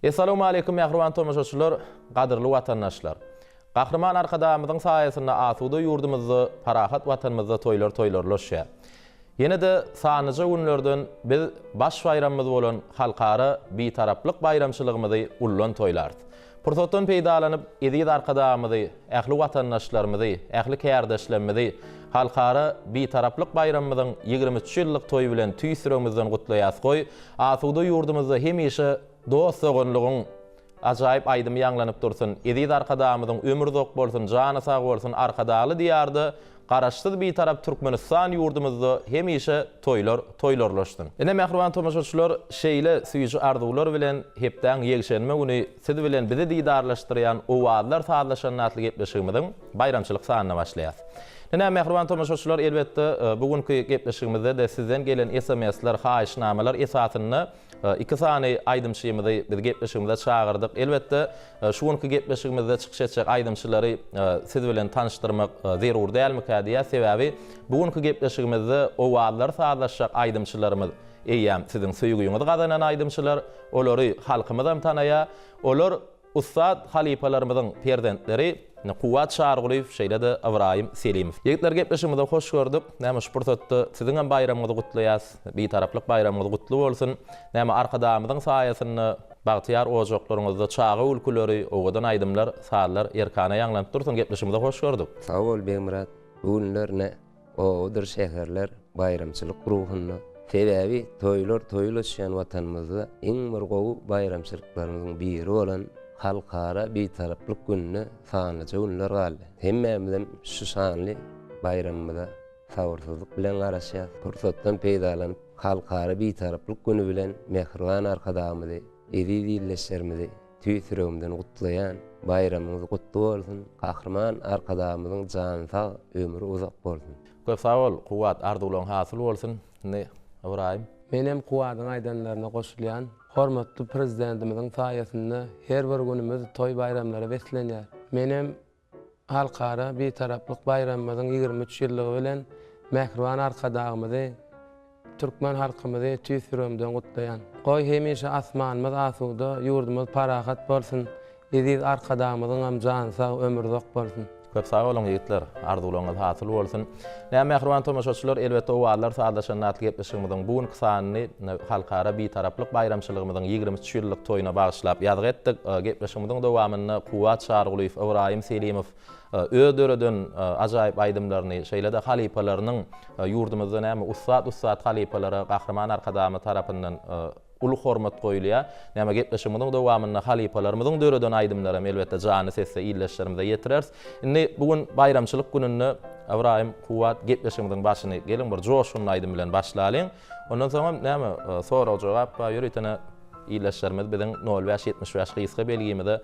Essalawmaleýkum mähriban tomaşaçylar, gadyrly watandaşlar! Gahryman Arkadagymyzyň saýasynda asuda ýurdumyzda, parahat Watanymyzda toýlar toýlarlaşýar. Ýene-de sanlyja günlerden biz baş baýramymyz bolan Halkara Bitaraplyk baýramçylygymyzy ullan toýlarys. Pursatdan peýdalanyp, eziz Arkadagymyzy, ähli watandaşlarymyzy, ähli kärdeşlerimizi Halkara Bitaraplyk baýramymyzyň 23 ýyllyk toýy bilen tüýs ýüregimizden gutlaýas. Goý, asuda ýurdumyzda hemişe dost-doganlygyň ajaýyp aýdymy ýaňlanyp dursun! Eziz Arkadagymyzyň ömri uzak bolsun, jany sag bolsun, Arkadagly Diýarda Garaşsyz Bitarap Türkmenistan ýurdumyzda hemişe toýlar toýlarlaşsyn. Ine mähriban tomaşaçylar şeýle süýji arzuwlar bilen hepdäň ýekşenbe güni siz bilen bizi didarlaşdyrýan Owazlar sazlaşanda atly gepleşigimiziň baýramçylyk sanyna başlaýas. Ine mähriban tomaşaçylar elbetde bu günki gepleşigimizde-de sizden gelen SMS-ler, haýyşnamalar esasynda Iki sany aýdymçymyzy biz gepleşigimize çagyrdyk. Elbetde, şu günki gepleşigimizde çykyş etjek aýdymçylary siz bilen tanyşdyrmak zerur dälmikä diýýäs. Sebäbi bu günki gepleşigimizde owazlary sazlaşjak aýdymçylarymyz eýýäm siziň söýgüňizi gazanan aýdymçylar. Olary halkymyzam tanaýar. Olar Ussat halypalarymyzyň perzentleri Kuwwat Çarygulyýew şeýle-de Ybraýym Selimow. Ýigitler gepleşigimize hoş gördük. Näme şu pursatda siziňem baýramyňyzy gutlaýas. Bitaraplyk baýramyňyz gutly bolsun. Näme Arkadagymyzyň saýasynda bagtyýar ojaklaryňyzda çaga gülküleri, owadan aýdymlar, sazlar erkana ýaňlanyp dursun. Gepleşigimize hoş gördük. Sag bol Begmyrat. Bu günler ne Obadyr şäherler baýramçylyk ruhunda. Sebäbi toýlar toýlaşýan Watanymyzda iň bir gowy baýramçylyklarymyzyň biri bolan Halkara Bitaraplyk gününe sanlyja günler galdy. Hemmämizem şu şanly baýramymyza sabyrsyzlyk bilen garaşýas. Pursatdan peýdalanyp, Halkara Bitaraplyk güni bilen mähriban Arkadagymyzy, eziz ildeşlerimizi Tüýs ýüregimden gutlaýan. Baýramyňyz gutly bolsun! Gahryman Arkadagymyzyň jany sag, ömri uzak bolsun! Köp sag bol Kuwwat arzuwlaň hasyl bolsun indi Ybraýym. Menem Kuwadyň aýdanlaryna goşulýan. Hormatly Prezidentimiziň saýasynda her bir günümiz toý baýramlara beslenýär. Menem Halkara Bitaraplyk baýramymyzyň 23 ýyllygy bilen mähriban Arkadagymyzy, türkmen halkymyzy tüýs ýüregimden gutlaýan. Goý, hemişe asmanymyz asuda, ýurdumyz parahat bolsun, eziz Arkadagymyzyňam jany sag, ömri uzak bolsun! Köp sag boluň ýigitler, arzuwlaryňyz hasyl bolsun. Näme mähriban tomaşaçylar, elbetde Owazlar sazlaşanda atly gepleşigimiziň bu günki sanyny Halkara Bitaraplyk baýramçylygymyzyň 23 ýyllyk toýuna bagyşlap ýazgy etdik. Gepleşigimiziň dowamynda Kuwwat Çarygulyýew, Ybraýym Selimow öz döreden ajaýyp aýdymlaryny, şeýle-de halypalarynyň ýurdumyzda näme ussat-ussat halypalara Gahryman Arkadagymyz tarapyndan uly hormat goýulýar. Näme gepleşigimiziň dowamynda halypalarymyzyň döreden aýdymlaram elbetde janly sesde ildeşlerimize ýetireris. Indi bu gün baýramçylyk gününde Ybraýym Kuwwat gepleşigimiziň başyny geliň bir joşgunly aýdym bilen başlalyň. Ondan soňam näme sorag-jogap bar ýöritene ildeşlerimiz biziň nol bäş 75 gysga belgimize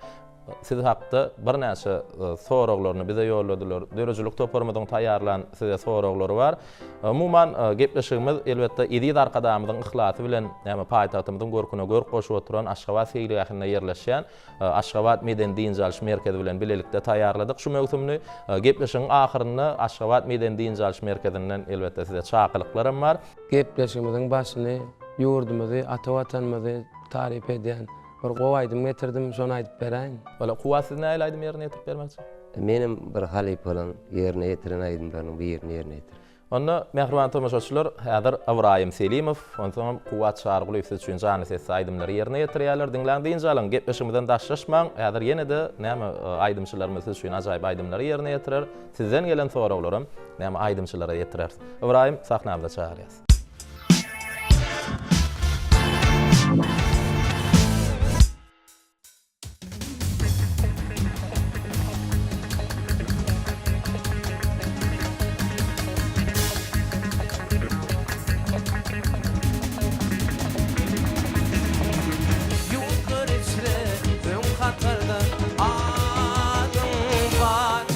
Siz hakda birnäçe soraglaryny bize ýolladylar. Döredijilik toparymyzyň taýýarlan size soraglary bar. Umuman, gepleşigimiz, elbetde, eziz Arkadagymyzyň yhlasy bilen, näme, paýtagtymyzyň görküne görk goşup oturan Aşgabat seýilgähinde ýerleşýän Aşgabat medeni-dynç alyş merkezi bilen bilelikde taýýarladyk şu möwsümini. Gepleşigiň ahyrynda Aşgabat medeni-dynç alyş merkezinden, elbetde, size çakylyklaram bar. Gepleşigimiziň başyny ýurdumyzy, ata Watanymyzy taryp edýän Bir gowy aýdym getirdim, şony aýdyp beräýiň. Wala Kuwwat siz nähili aýdym ýerine ýetirip bermekçi? Menem bir halypalaň ýerine ýetiren aýdymlarynyň birini ýerine ýetirip. Onda mähriban tomaşaçylar häzir Ybraýym Selimow, onsoňam Kuwwat Çarygulyýew siz üçin janly sesli aýdymlary ýerine ýetirýärler. Diňläň dynç alyň, gepleşigimizden daşlaşmaň. Häzir ýene-de näme aýdymçylarymyz siz üçin ajaýyp aýdymlary ýerine ýetirer. Sizden gelen soraglaram näme aýdymçylara ýetireris. Ybraýym sahnamyza çagyrýas. Ýurtlar içre öň hatarda adyň bar.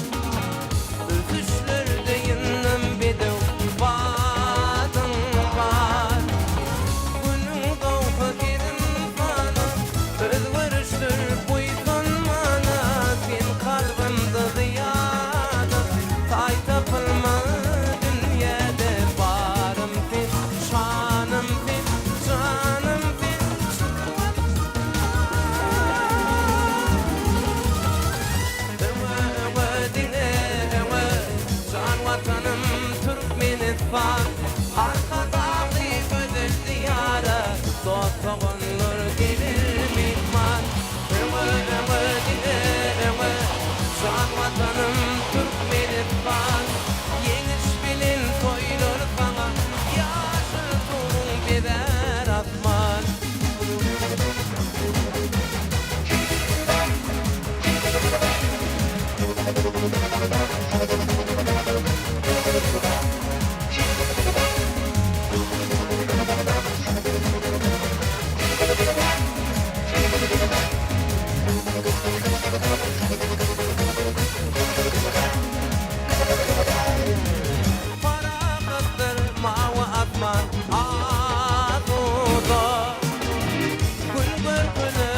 Ösüşlerde ýyndam bedew badyň bar. Parahatdyr mawy asman asuda. Gün görküne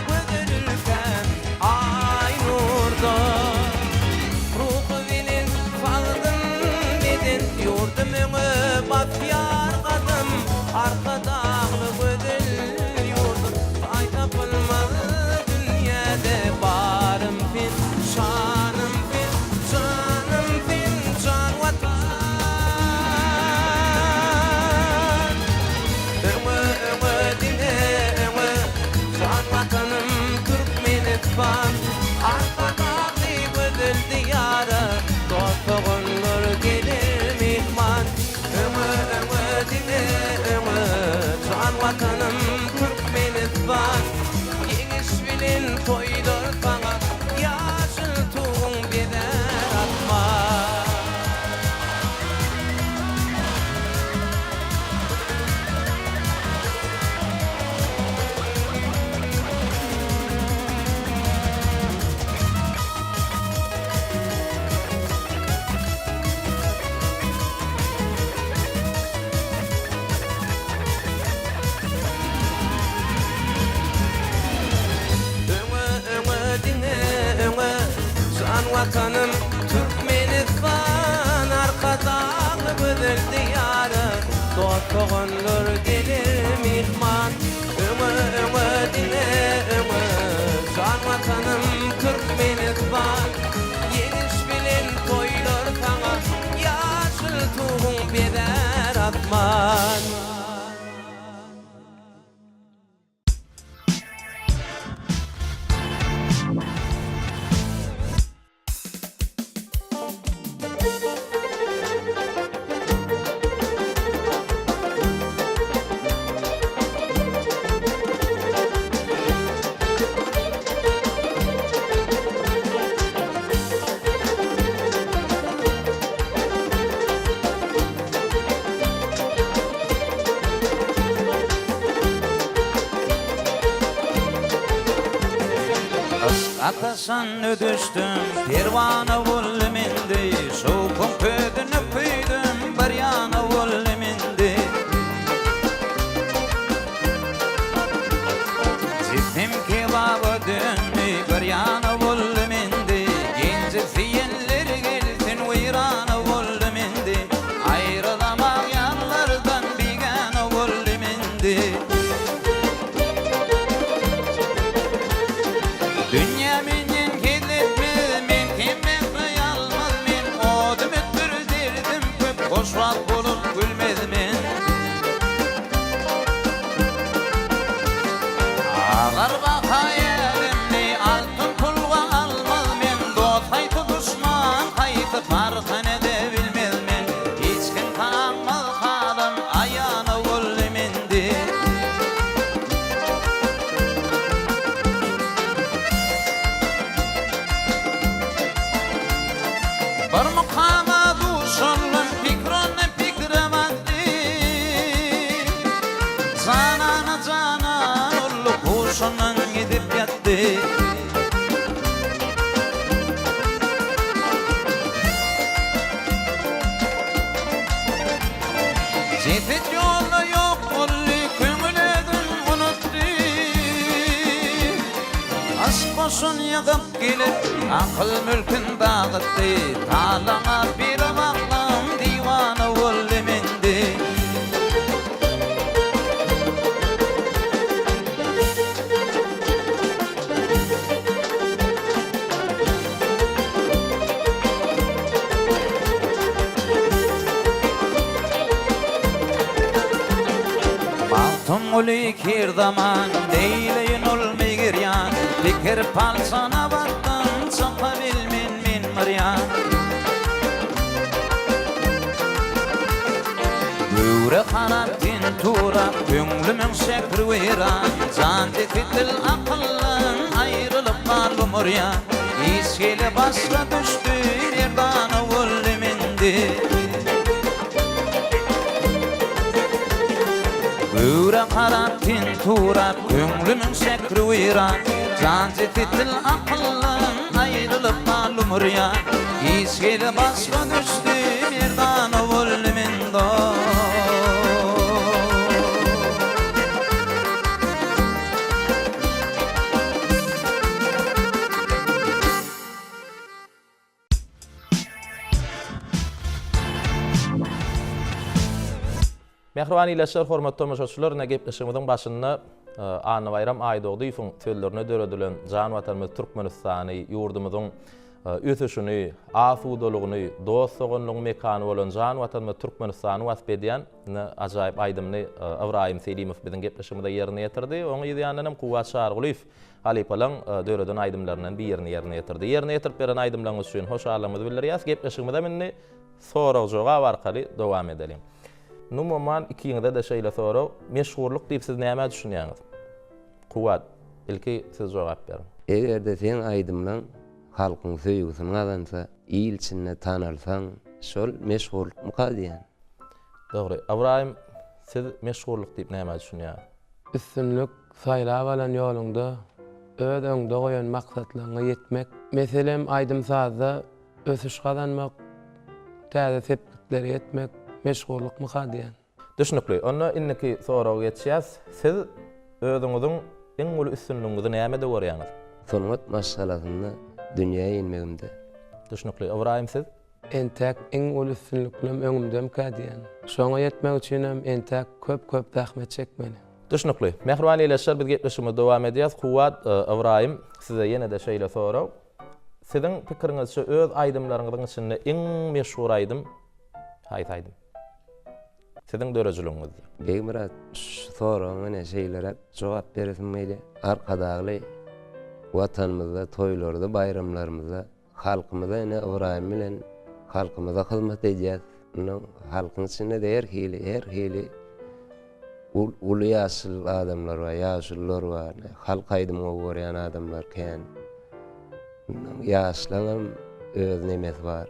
gözel ülkäm aý nurda. Ruhy belent sagdyn beden ýurdum öňe basýar gadam. Arkadagly gözel ýurdum taý tapylmaz dünýäde barym sen şanym sen janym sen jan Watan. Öňe öňe diňe öňe jan Watanym Türkmenistan. Arkadagly gözel diýara dost-doganlar geler myhman. Öňe öňe diňe öňe jan Watanym Türkmenistan. Ýeňiş bilen toýlar saňa ýaşyl tuguň bezär asman. Öňe öňe diňe öňe jan Watanym Türkmenistan Arkadagly gözel diýara dost doganlar geler myhman Öňe öňe diňe öňe jan Watanym Türkmenistan Ýeňiş bilen toýlar saňa ýaşyl tuguň bezär asman. Yşk ataşan ödüşdim, perwana boldum indi, Şowkuň közüne köýdüm, bir ýana boldum indi. Jismim kebaba döndi, bir ýana boldum indi, Genji söýenler gelsin, weýrana boldum indi, Aýrylamak ýarlardan bigäne boldum indi. Dünýä menden hezz etmez, men hem mähre ýalmaz men, Odum ötür, derdim köp, hoşwagt bolup gülmez men. Agar baka älemni altyn pulga almaz men, Dost haýsy, duşman haýsy, parhyny de bilmez men, Hiç kim taňmaz halym, aýana boldum indi. Bir mukama duşaldym, pikir onda pikire batdy. Janana janan boldy, huşundan gidip ýatdy. Jeset ýolda ýok boldy, köňül özün unutdy. Yşk goşun ýygyp gelip, akyl mülkün dagytdy. Talaňa pire baglan diwana boldum indi. Magtymguly her zaman Neýleýin ol megerýan, Pikir palçana batdym, Çyka bilmen men bir ýan. Göwre harap, ten turap, Köňlümiň şähri weýran, Jan jeset dil akyldan, Aýrylyp galdym urýan. Iş gele başga düşdi, merdana boldum indi. Göwre garap, ten turap, köňlümiň şäkri weýran. Jan jesitil akyldan aýrylyp galdym urýan. Iş gele başga düşdi, merdana boldum indi. Mähriban ildeşler, hormatly tomaşaçylar, ine gepleşigimiziň başynda e, Annabaýram Aýdogdyýewiň sözlerine döredilen Jan Watanymyz Türkmenistany, ýurdumyzyň e, ösüşini, asudalygyny, dost-doganlygyň mekany bolan Jan Watanymyz Türkmenistany wasp edýän ine ajaýyp aýdymyny e, Ybraýym Selimow biziň gepleşigimize ýerine ýetirdi. Onuň yz ýanyndan hem Kuwwat Çarygulyýew Halypalaň döreden aýdymlaryndan birini ýerine ýetirdi. Ýerine ýetirip beren aýdymlaryňyz üçin hoşallygymyzy bildirýäs. Gepleşigimizem indi sorag-jogap arkaly dowam edeliň. Numuman ikiňize-de şeýle sorag, meşhurlyk diýip siz nämä düşünýäňiz? Kuwwat, ilki siz jogap beriň. Eger-de seň aýdymlaň halkyň söýgüsini gazansa, il içinde tanalsaň, şol meşhurlykmyka diýýän. Dogry. Ybraýym, siz meşhurlyk diýip nämä düşünýäňiz? Üstünlik Saýlap alan ýoluňda öz öňde goýan maksatlaryňa ýetmek. Meselem, aýdym-sazda ösüş gazanmak, täze sepgitlere ýetmek meşhurlykmyka diýýän. Düşnükli. Onda indiki soraga geçýäs. Siz özüňiziň iň uly üstünligiňizi nämede görýäňiz? Sungat maşgalasynda dünýä inmegimde. Düşnükli. Ybraýym siz? Entäk iň uly üstünliklem öňümdemkä diýýän. Şoňa ýetmek üçinem entäk köp-köp zähmet çekmeli. Düşnükli. Mähriban ildeşler biz gepleşigimizi dowam edýäs. Kuwwat, Ybraýym size ýene-de şeýle sorag. Siziň pikiriňizçe öz aýdymlaryňyzyň içinde iň meşhur aýdym haýsy aýdym? Siziň döredijiligiňizde. Begmyrat, şu soragyňa ine şeýleräk jogap beresim gelýär. Arkadagly Watanymyzda toýlarda, baýramlarymyzda Halkymyza ine Ybraýym bilen halkymyza hyzmat edýäs. Indi halkyň içinde-de her hili, her hili uly ýaşly adamlar bar, ýaşulular bar. Halk aýdymy gowy görýän adamlar kän. Ýaşlaryňam öz nemesi bar.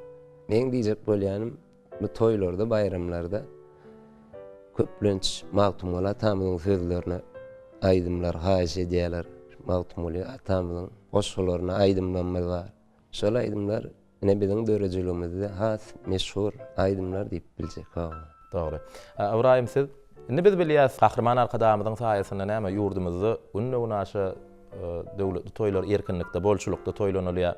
Meň diýjek bolýanym, bu toýlarda, baýramlarda köplenç Magtymguly atamyzyň sözlerine aýdymlar haýyş edýärler. Magtymguly atamyzyň goşgularyna aýdymlarymyz bar. Şol aýdymlar ine biziň döredijiligimizde has meşhur aýdymlar diýip biljek. Hawa. Dogry. Ybraýym siz? Indi biz bilýäs, Gahryman Arkadagymyzyň saýasynda näme ýurdumyzda günde-günaşa döwletli toýlar erkinlikde, bolçulykda toýlanylýar.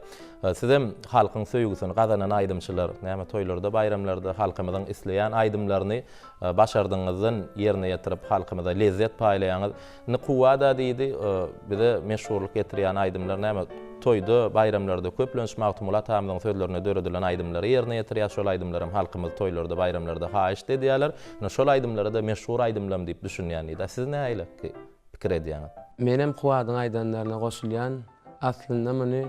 Sizem halkyň söýgüsini gazanan aýdymçylar, näme toýlarda, baýramlarda halkymyzyň isleýän aýdymlaryny başardygyňyzdan ýerine ýetirip, halkymyza lezzet paýlaýaňyz. Indi Kuwwada diýdi, bize meşhurlyk getirýän aýdymlar näme, toýda, baýramlarda köplenç Magtymguly atamyzyň sözlerine döredilen aýdymlary ýerine ýetirýär, şol aýdymlaram halkymyz toýlarda, baýramlarda haýyşt edýärler. Indi şol aýdymlara-da meşhur aýdymlam diýip düşünýän diýdi. A siz nähili pikir edýäňiz? Menem Kuwadyň aýdanlaryna goşulýan. Aslynda muny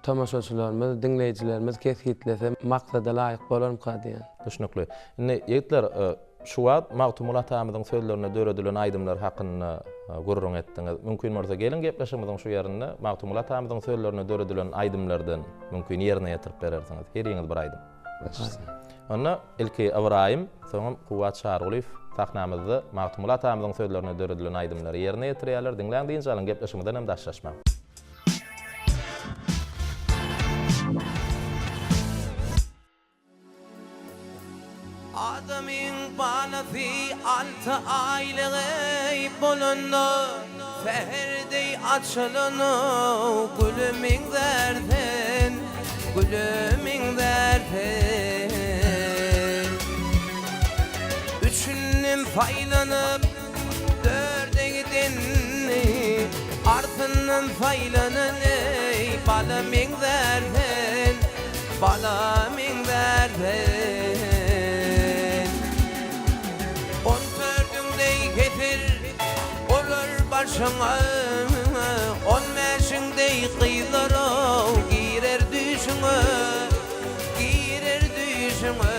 tomaşaçylarymyz, diňleýjilerimiz kesgitlese maksada laýyk bolarmyka diýýän. Düşnükli. Indi ýigitler, şu wagt Magtymguly atamyzyň sözlerine döredilen aýdymlar hakynda gürrüň etdiňiz. Mümkin bolsa geliň gepleşigimiziň şu ýerinde Magtymguly atamyzyň sözlerine döredilen aýdymlardan mümkin ýerine ýetirip berersiňiz. Heriňiz bir aýdym. Onda ilki Ybraýym, soňam Kuwwat Çarygulyýew sahnamyzda Magtymguly atamyzyň sözlerine döredilen aýdymlary ýerine ýetirýärler. Diňläň, dynç alyň, gepleşigimizden hem daşlaşmaň. Adamyň balasy alty aýlygy bolanda, Säher deý açylan güle meňzär sen, Güle meňzär sen. Üçünden saýlanyp, dörde gidenni, Artyndan saýlanan eý, bala meňzär sen, Bala meňzär sen. On dördüň deý kesel bolar başyňa, On bäşiň deý gyzlar-ow girer düýşüňe, Girer düýşüňe.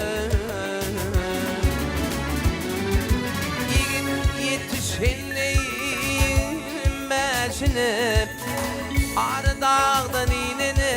Ýigit ýetişen deý bäşine, Ary dagdan inene.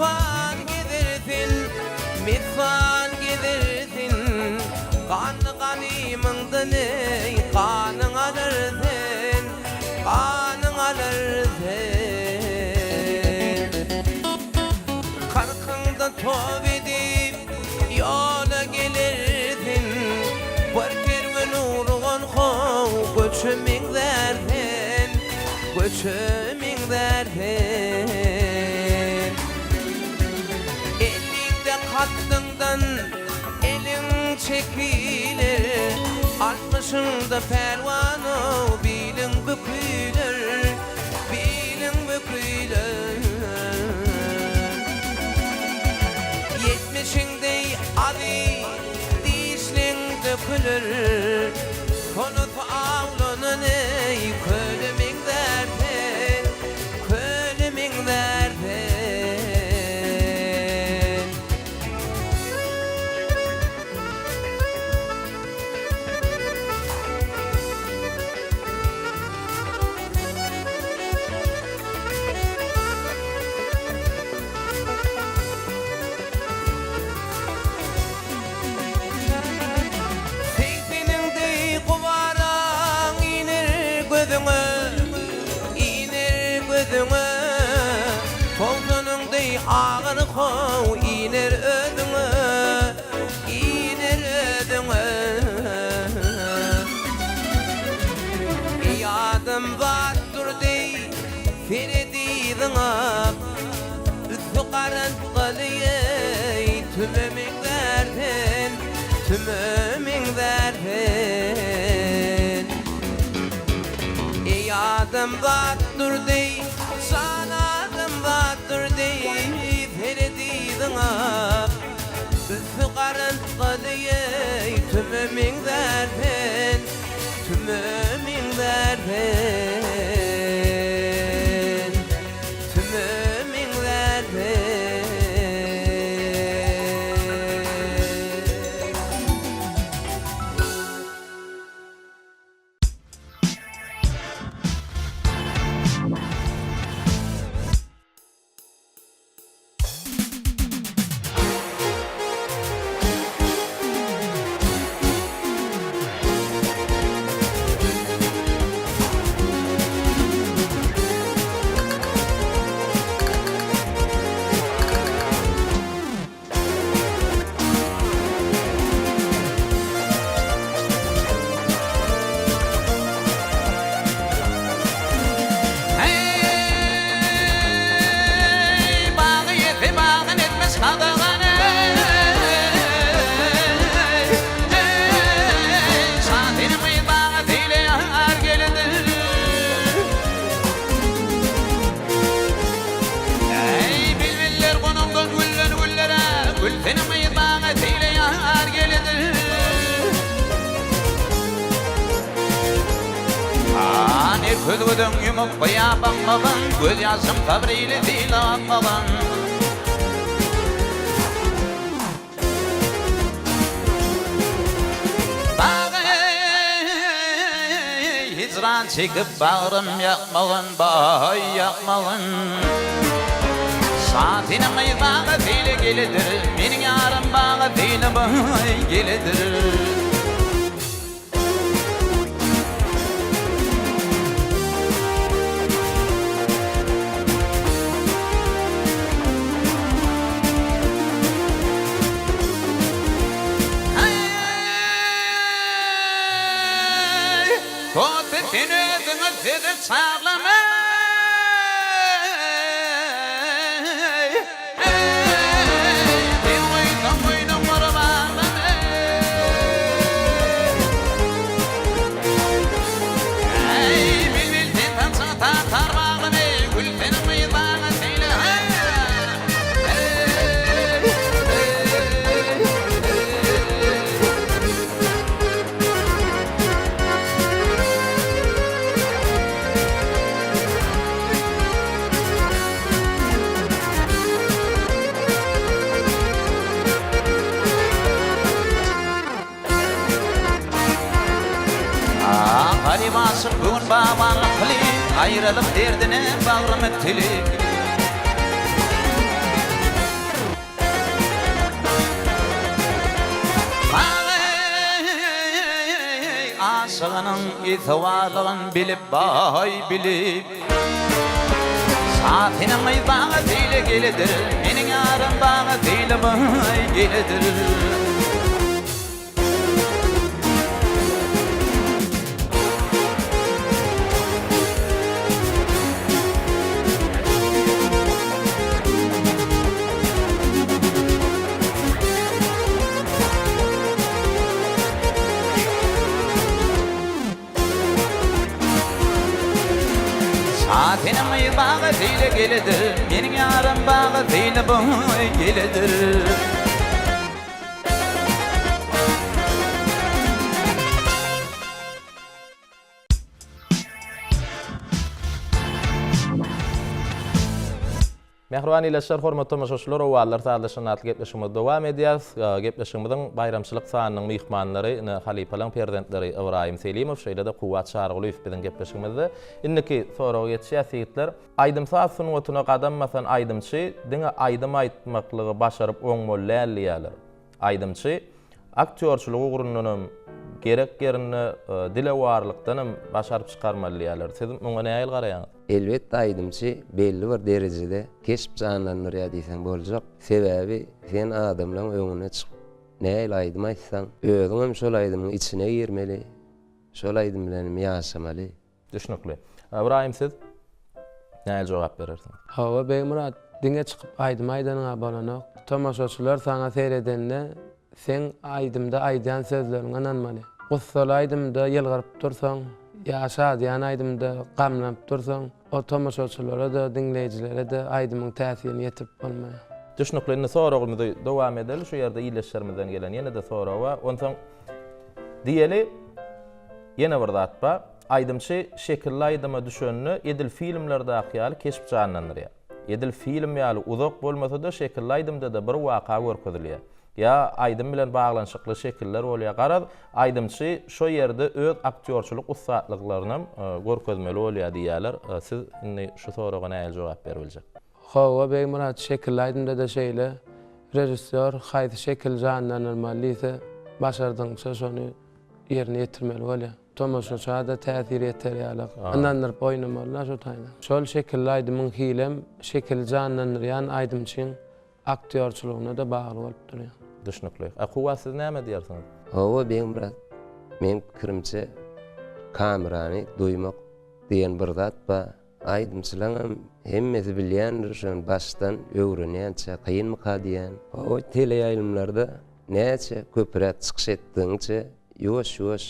Messan gezersin, messan gezersin, Ganly ganymyňdan eý, ganyň alar sen, Ganyň alar sen. Karkyňda toba edip, ýola gelersiň, Bir kerwen ugrugan how, göçe meňzär sen, Göçe meňzär sen. Elliňde katdyňdan eliň çekiler, Altmyşyňda pälwan-ow, biliň büküler, Biliň büküler. Ýetmişiňde azy dişliň döküler, Sonasy awlanan eý, köle meňzär sen, Köle meňzär sen. Segseniň deý gubaraň iner gözüňe, iner gözüňe. Togsanyň deý agyr how iner özüňe, iner özüňe. Eý adamzat dur deý seret yzyňa, Üsti garantgyly eý tüme meňzär sen, Tüme meňzär sen. Eý adamzat dur deý, jan adamzat dur deý seret yzyňa, Üsti garantgyly eý tüme meňzär sen, Tüme meňzär sen, Tüme meňzär sen. Eý, bagy ýesi bagyn etmiş gadagan eý, eý, Şasenem gyz baga seýle ýar gelindir. Eý, bilbiller gonaňdan gülden güllere, Gül seniň gyz baga seýle ýar gelindir. Hany köz gözüň ýumup gyýa bakmagyn, Göz ýaşym sabyr ile sylatmagyn. Bagy hijran çekip bagrym ýakmagyn, baý ýakmagyn. Şasenem gyz baga seýle geledir, Meniň ýarym baga seýle baý geledir. Eý, Toty sen özüňi sizi çaglama eý, eý, Sen goýsaň goýnuň urup aglama eý, Bilbil sen saçyňy tar-tar baglama eý, Gül seniň gyzlaňa şeýle eý, eý, eý. Garyp aşyk bu gün bagbanlyk kylyp, Aýralyk derdine bagrymy tilip. Isi barlygyn bilip baý bilip. Şa seniň gyz baňa seýle geledir, Meniň ýarym baňa seýle baý geledir. Şa seniň gyz baga seýle geledir, Meniň ýarym baga seýle baý geledir. Mähriban ildeşler, hormatly tomaşaçylar, Owazlar sazlaşan atly gepleşigimizi dowam edýäris. Gepleşigimiziň baýramçylyk sanynyň myhmanlary ine halypalaň perzentleri Ybraýym Selimow, şeýle-de Kuwwat Çarygulyýew biziň gepleşigimizde. Indiki soraga geçýäs, ýigitler. Aýdym-saz sungatyna gadam basan aýdymçy diňe aýdym aýtmaklygy başaryp oňmaly däl diýýärler. Aýdymçy aktýorçylyk ugrundanam, gerek ýerinde dilewarlykdanam başaryp çykarmaly diýýärler. Siz muňa nähili garaýaňyz? Elbetde aýdymçy belli bir derejede keşp janlandyrýar diýseň boljak. Sebäbi sen adamlaň öňüne çykyp nähili aýdym aýtsaň, özüňem şol aýdymyň içine girmeli, şol aýdym bilenem ýaşamaly. Düşnükli. Ybraýym siz nähili jogap berersiňiz? Hawa Begmyrat, diňe çykyp aýdym aýdanyňa bolanok. Tomaşaçylar saňa seredende seň aýdymda aýdýan sözleriňe ynanmaly. Gussaly aýdymda ýylgyryp dursaň, ýa şadyýan aýdymda gamlanyp dursaň, o tomaşaçylara-da, diňleýjilere-de aýdymyň täsirini ýetirip bolmaýar. Düşnükli. Indi soragymyzy dowam edeli. Şu ýerde ildeşlerimizden gelen ýene-de sorag bar. Onsoň diýeli, Ýene bir zat bar. Aýdymçy şekilli aýdyma düşende edil filmlerdäki ýaly keşp janlandyrýar. Edil film ýaly uzak bolmasa-da şekilli aýdymda-da bir waka görkezilýär. Ýa aýdym bilen baglanyşykly şekiller bolýar. Garaz, aýdymçy şo ýerde öz aktýorçylyk ussatlyklaryny görkezmeli bolýar diýýärler. Siz indi şu soraga nähili jogap beribiljek? Hawa Begmyrat şekilli aýdymda-da şeýle. Režissýor haýsy şekili janlandyrmaly diýse, başardygyňça şony ýerine ýetirmeli bolýar. Tomaşaça-da täsir ýeter ýaly ynandyryp oýnamaly-da şo taýda. Şol şekilli aýdymyň hilem şekili janlandyrýan aýdymçyň aktýorçylygyna-da bagly bolup durýar. Düşnükli. A Kuwwat siz näme diýersiňiz? Hawa Begmyrat, meň pikirimçe kamerany duýmak diýen bir zat bar. Aýdymçylaňam hemmesi bilýändir şony başdan öwrenýänçä kynmyka diýýän. Hawa teleýaýlymlarda näçe köpüräk çykyş etdigiňçe ýuwaş-ýuwaş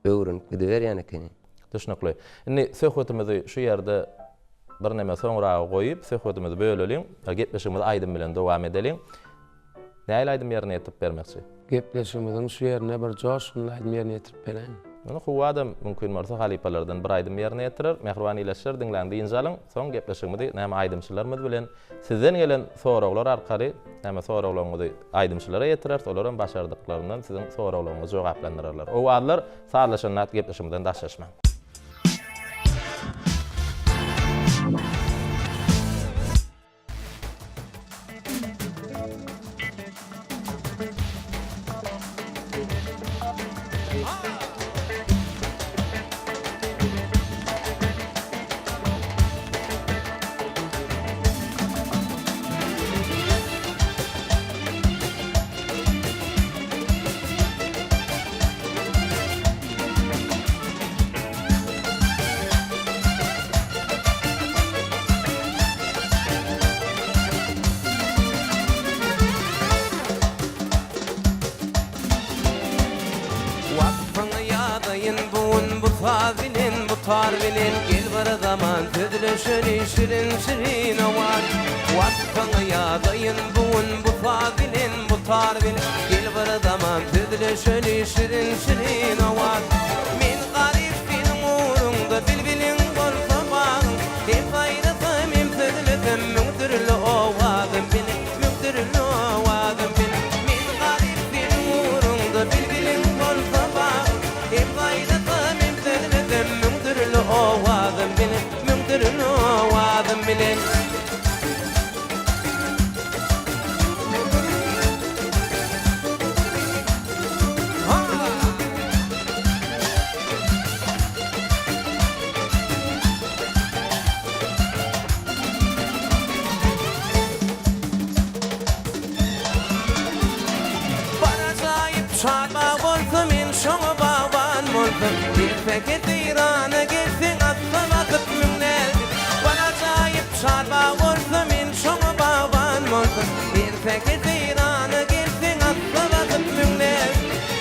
öwrenip gidiberýän ekeniň. Düşnükli. Indi söhbetimizi şu ýerde birneme soňraga goýup, söhbetimizi böleliň. Gepleşigimizi aýdym bilen dowam edeliň. Nähili aýdym ýerine ýetirip bermekçi? Gepleşigimiziň şu ýerinde bir joşgunly aýdym ýerine ýetirip beräýiň. Indi Kuwwadam mümkin bolsa halypalardan bir aýdym ýerine ýetirer. Mähriban ildeşler diňläň dynç alyň. Soň gepleşigimizi näme aýdymçylarymyz bilen sizden gelen soraglar arkaly näme soraglaryňyzy aýdymçylara ýetireris, olaram başardyklaryndan siziň soraglaryňyzy jogaplandyrarlar. Owazlar sazlaşanda gepleşigimizden daşlaşmaň. Waspyňy ýazaýyn bu gün bu saz bilen, bu tar bilen, Gel bir zaman sözleşeli şirin-şirin owaz. Waspyňy ýazaýyn bu gün bu saz bilen, bu tar bilen, Gel bir zaman sözleşeli şirin-şirin owaz. Men garyp seniň ugruňda bilbiliň bolsa bagyň, Hem saýrasam hem sözlesem müň dürli owazym bilen, Müň dürli owazym bilen. Men garyp seniň ugruňda bilbiliň bolsa bagyň, Hem saýrasam hem sözlesem müň dürli owazym bilen, Müň dürli owazym bilen. Erteki seýrana gelseň atsa basyp müňläp Bir ajaýyp çarba bolsa men şoňa bagban bolsam Erteki seýrana gelseň atsa basyp müňläp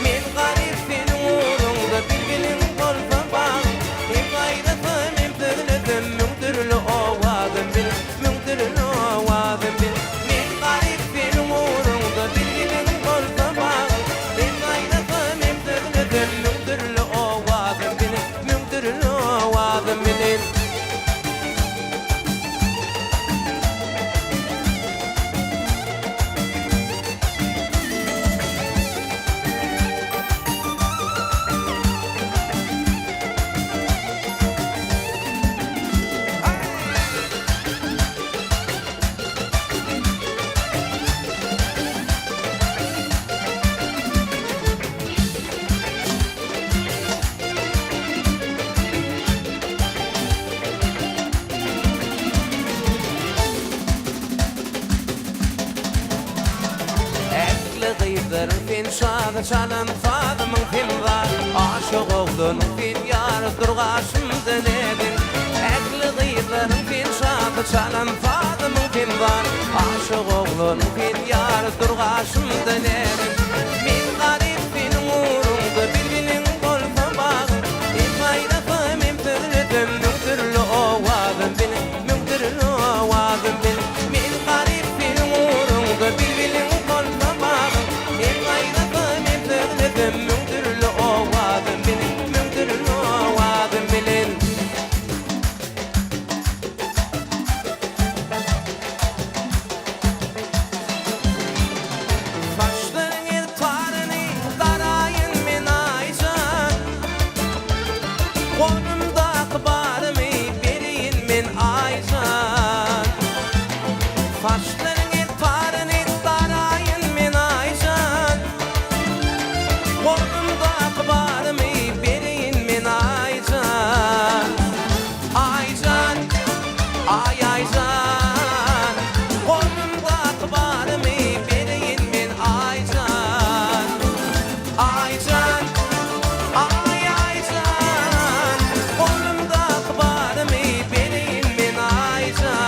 Men garyp seniň ugruňda bilbiliň bolsa bagym Hem gaýrasam hem sözlesem müň dürli owazym bil Müň dürli owazym bil Men garyp seniň ugruňda bilbiliň bolsa bagym Hem gaýrasam hem sözlesem müň dürli owazym bil Müň dürli owazym bilen. Ähli gyzlaryň sen şazy çalan sazymyň sen zar Aşyk oglanyň sen ýary dur gaşymda näziň Ähli gyzlaryň sen şazy çalan sazymyň sen zar Aşyk oglanyň sen ýary dur gaşymda näziň Men garyp seniň ugruňda bilbiliň bolsa bagym Hem saýrasam hem sözlesem müň dürli owazym bil Müň dürli owazym bil Men garyp seniň ugruňda bilbiliň bolsa bagym Hem saýrasam hem sözlesem müň dürli owazym bil Müň dürli owazym bilen. Saçlaryň el taryny daraýyn men Aýjan Golumdaky barymy bereýin men Aýjan Saçlaryň el taryny daraýyn men Aýjan Golumdaky barymy bereýin men Aýjan Aýjan Aý Aýjan Golumdaky barymy bereýin men Aýjan Aýjan Aý Aýjan Golumdaky barymy bereýin men Aýjan.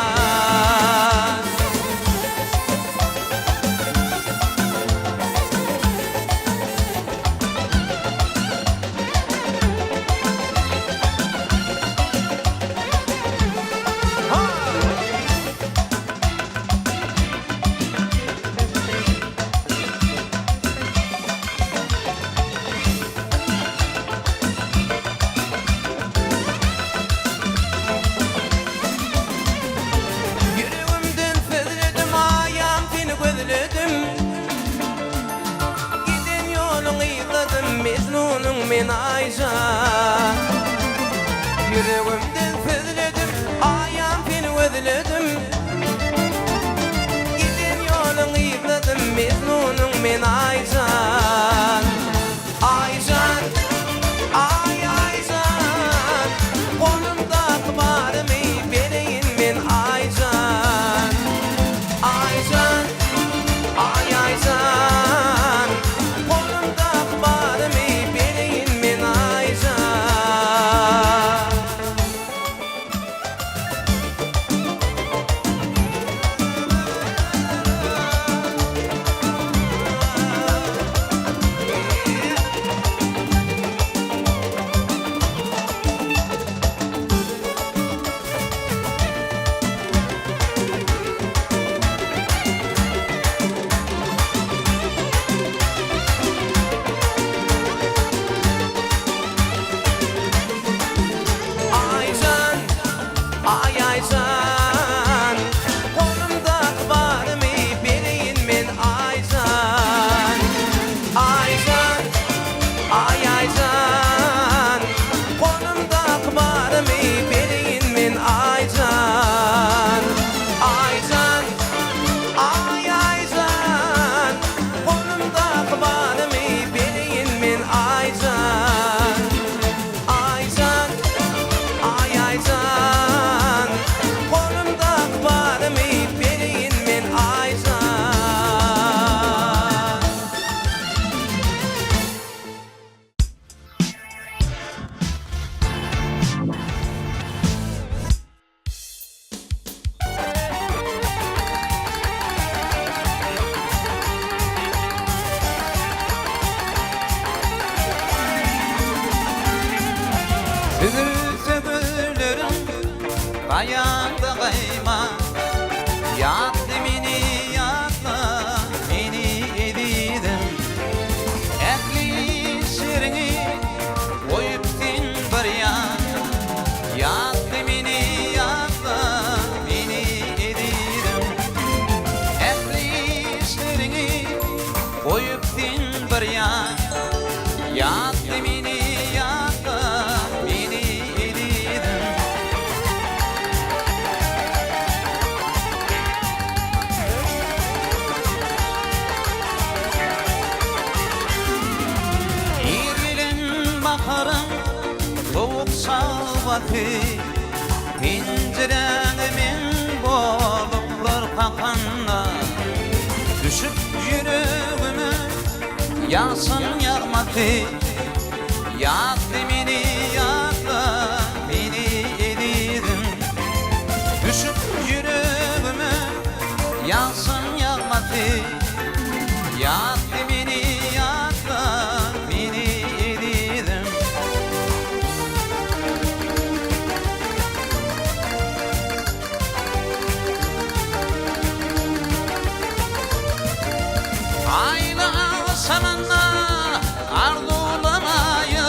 Ýüregimden sözledim aýam seni gözledim Giden ýoluň yzladym Mejnunyň men Aýjan Ýüregimden sözledim aýam seni gözledim Giden ýoluň yzladym Mejnunyň men Aýjan Aýjan Aý Aýjan Golumdaky barymy bereýin men Aýjan Aýjan Aý Aýjan Golumdaky barymy bereýin men Aýjan. Süzülse gözleriň gaýaňda gaýma Ýatla meni ýatla meni ezizim Ähli işleriňi goýup sen bir ýan Ýatla meni ýatla meni ezizim Ähli işleriňi goýup sen bir ýan Ýatla meni ýatla meni ezizim. Ir gelen baharyň sowuk şalwasy Penjiräňe meň boluplar kakanda Düşüp ýüregime ýagşyň ýagmasy Ýatla meni ýatla meni ezizim Düşüp ýüregime ýagşyň ýagmasy Ýatla meni ýatla meni ezizim. Aýly agşamynda arzuwlamaýyn,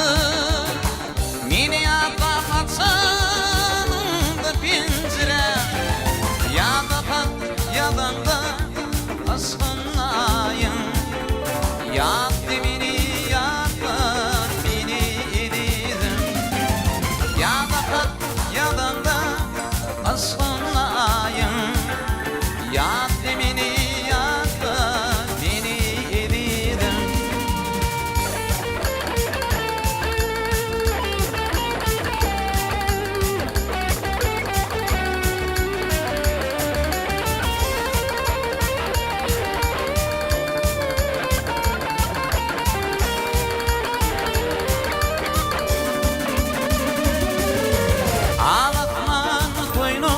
Meni ýatlap açanyňda penjirä, Ýa-da hat ýazaňda yşgynaýyn. Ýatla meni, ýatla meni ezizim, Ýa-da hat ýazaňda Yşgyňaýyň Ýatla meni ýatla meni ezizim. Al asman toýuny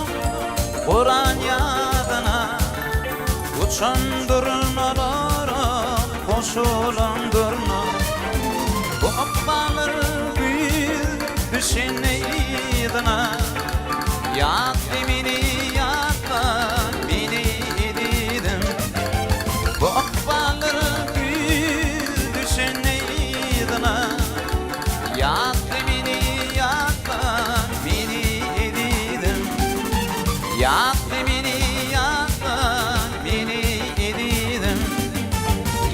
guran ýazyna, Uçan durnalara goşulan durna. Bu ykballar güýz düşende yzyna, Ýatla meni, ýatla meni ezizim. Bu ykballar güýz düşende yzyna, Ýatla meni, ýatla meni ezizim. Ýatla meni, ýatla meni ezizim.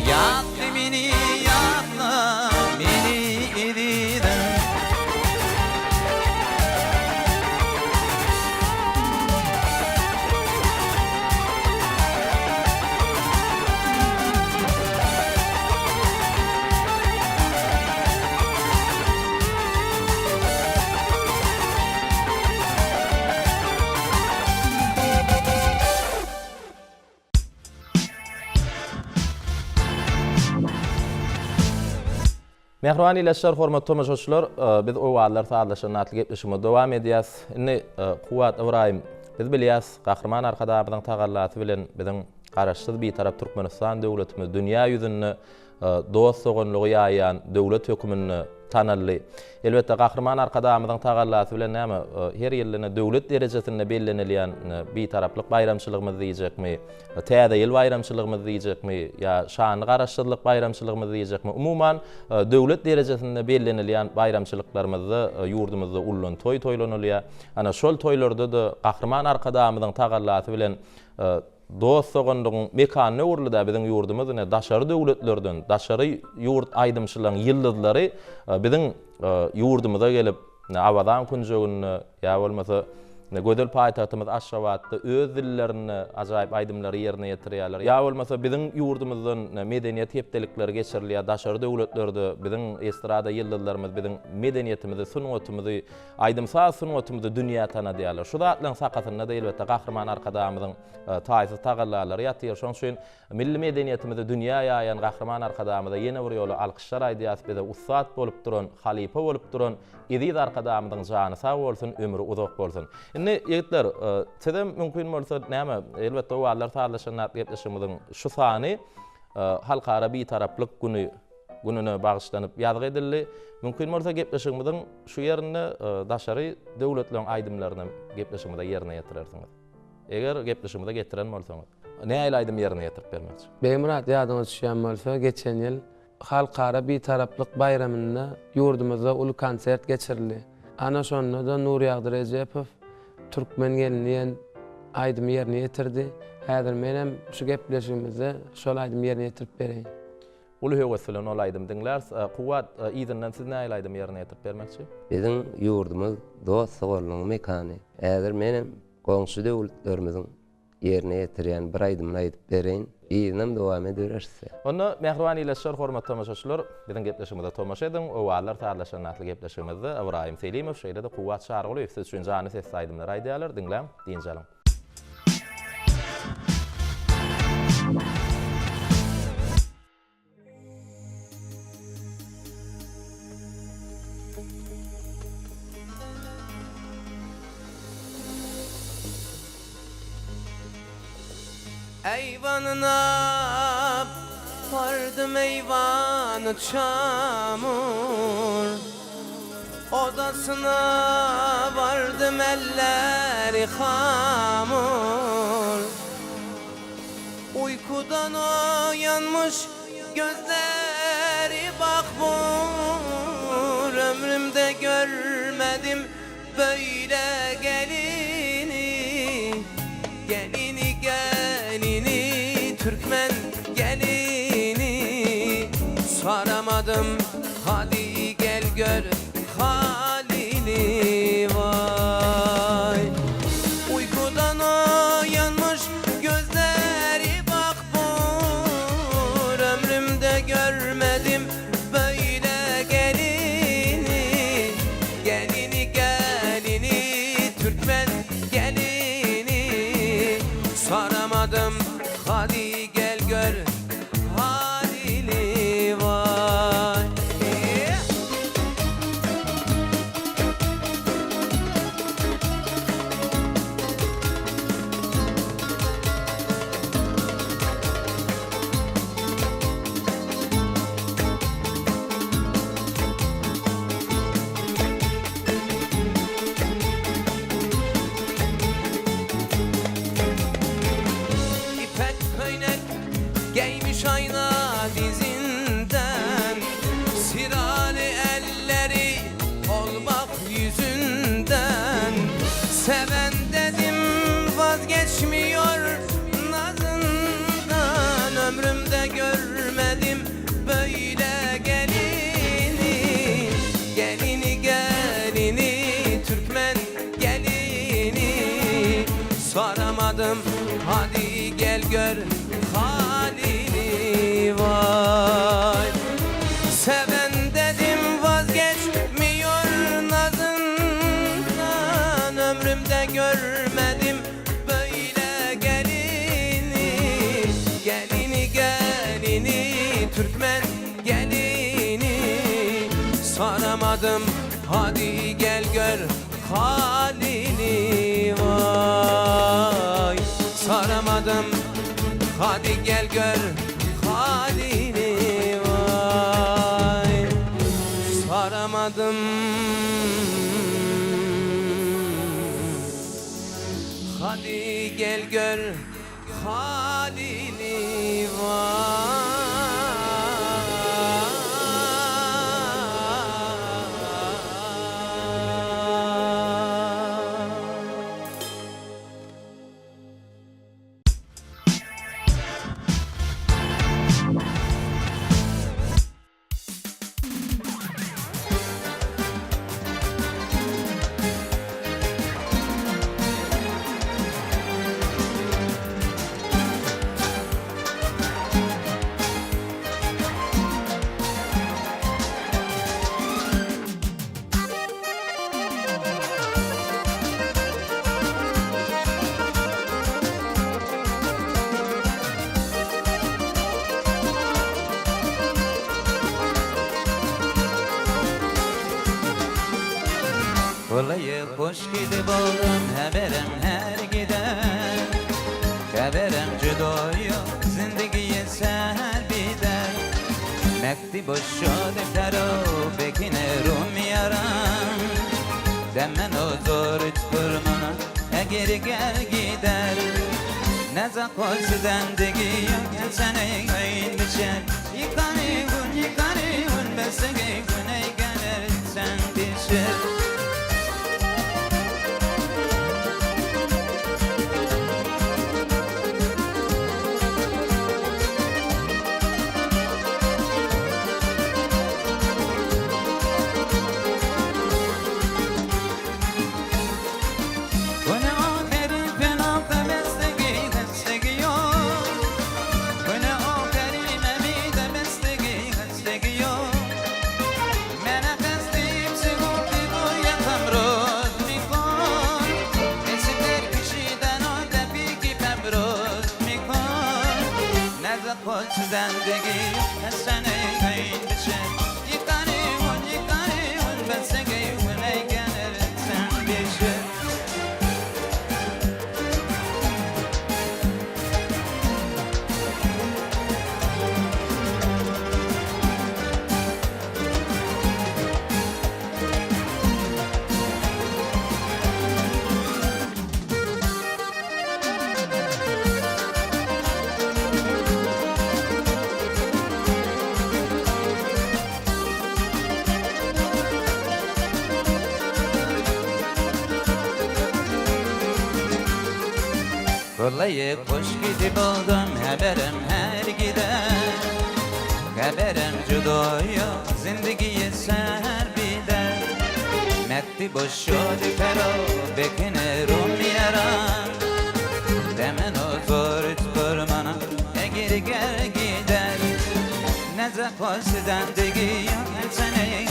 Ýatla meni, ýatla meni ezizim. Mähriban ildeşler, hormatly tomaşaçylar, biz Owazlar sazlaşanda atly gepleşigimizi dowam edýäs. Indi Kuwwat Ybraýym, biz bilýäs, Gahryman Arkadagymyzyň tagallasy bilen biziň Garaşsyz Bitarap Türkmenistan döwletimiz dünýä ýüzünde dost-doganlygy ýaýýan döwlet höküminde tanaldy. Elbetde, Gahryman Arkadagymyzyň tagallasy bilen näme, her ýylda ine döwlet derejesinde bellenilýän Bitaraplyk baýramçylygymyz diýjekmi, Täze ýyl baýramçylygymyz diýjekmi ýa şanly Garaşsyzlyk baýramçylygymyz diýjekmi, umuman, döwlet derejesinde bellenilýän baýramçylyklarymyzda ýurdumyzda ullan toý toýlanylýar. Ana, şol toýlarda-da Gahryman Arkadagymyzyň tagallasy bilen Dost-doganlygyň mekanyna öwrüldi-dä biziň ýurdumyz ine daşary döwletlerden, daşary ýurt aýdymçylaryň ýyldyzlary biziň ýurdumyza gelip, ine Awazaň künjeginde ýa bolmasa ine gözel paýtagtymyz Aşgabatda öz dillerinde ajaýyp aýdymlary ýerine ýetirýärler. Ýa bolmasa biziň ýurdumyzdan ine medeniýet hepdelikleri geçirilýär daşary döwletlerde biziň estrada ýyldyzlarymyz biziň medeniýetimizi, sungatymyzy Aýdym-saz sungatymyzy dünýä tanadýarlar. Şu zatlaryň sakasynda-da elbetde Gahryman Arkadagymyzyň taýsyz tagallalary ýatyr. Şonuň üçin milli medeniýetimizi dünýä ýaýan Gahryman Arkadagymyza ýene bir ýola alkyşlar aýdýarys. Bize ussat bolup duran, halypa bolup duran eziz Arkadagymyzyň jany sag bolsun, ömri uzak bolsun. Indi ýigitler, sizem mümkin bolsa näme, elbetde owazlar sazlaşanda atly gepleşigimiziň şu sany Halkara Bitaraplyk güni. gününe bagyşlanyp ýazgy edildi. Mümkin bolsa gepleşigimiziň şu ýerinde daşary döwletleriň aýdymlaryny hem gepleşigimize ýerine ýetirersiňiz. Eger gepleşigimize getiren bolsaňyz. Nähili aýdym ýerine ýetirip bermekçi? Begmyrat ýadyňa düşýän bolsa geçen ýyl Halkara Bitaraplyk baýramynda ýurdumyzda uly konsert geçirildi. Ana şonda-da Nurýagdy Rejepow Türkmen gelni diýen aýdymy ýerine ýetirdi. Häzir menem şu gepleşigimizde şol aýdymy ýerine ýetirip bereýin. Uly höwes bilen ol aýdymy diňläris. Kuwwat, yzyndan siz nähili aýdymy ýerine ýetirip bermekçi? Biziň ýurdumyz dost-doganlygyň mekany. Häzir menem goňşy döwletlerimiziň Ýerine ýetirýän bir aýdymyny aýdyp bereýin, yzynam dowam edibereris. Onda, mähriban ildeşler, hormatly tomaşaçylar, biziň gepleşigimize tomaşa ediň. Owazlar sazlaşanda atly gepleşigimizde Ybraýym Selimow, şeýle-de Kuwwat Çarygulyýew siz üçin janly sesli aýdymlary aýdýarlar. Diňläň, dynç alyň. Eýwanyna bardym eýwany çamur Odasyna bardym elleri hamur Uykudan oyanmış gözleri bakbur Ömrümde görmedim böyle gelini Gelini gelini Türkmen gelini Saramadım hadi gel gör halini vay Uykudan oyanmış gözleri bakbur Ömrümde görmedim böyle gelini Gelini gelini Türkmen gelini Saramadım hadi gel gör halini vay İpek köýnek geýmiş aýna dizinden, Siraly elleri olmak ýüzünden. Seven dedim vazgeçmiyor nazından, Ömrümde görmedim böyle gelini. Gelini gelini türkmen gelini, Saramadym hadi gel gör halini vay. Seven dedim vazgeçmiyor nazından, Ömrümde görmedim böyle gelini. Gelini gelini türkmen gelini, Saramadym hadi gel gör halini vay. Saramadym hadi gel gör halini vay. Saramadym hadi gel gör halini vay. Golaýy hoş gidip oglum haberim her gider Haberim judoýu zindigiye ser bider. Mekdi boşşo deftero bekine rum yaram Demen o zor tutturmana Eğer gel gider Neza koşudan degi Sene gayın biçer Yıkanı gün yıkanı gün Besege güne gelir sen dişer Güne aferin fena bestegi destegi yok Güne aferin emide bestegi destegi yok Mene kastım sigorti bu yatam roz mikon Esiter kişiden o depi ki pemroz mikon Neze koçdan degi Sene kayın biçer Yıkanı un yıkanı un Ben sege güne gelir sen biçer Kolayı kuş gidip oldum haberim her gider Haberim judoyu zindigiyi ser bider Metti boşu pero bekine rum yaran Demen o zor tutturmana Eğer gel gider Neze koşudan degi Sene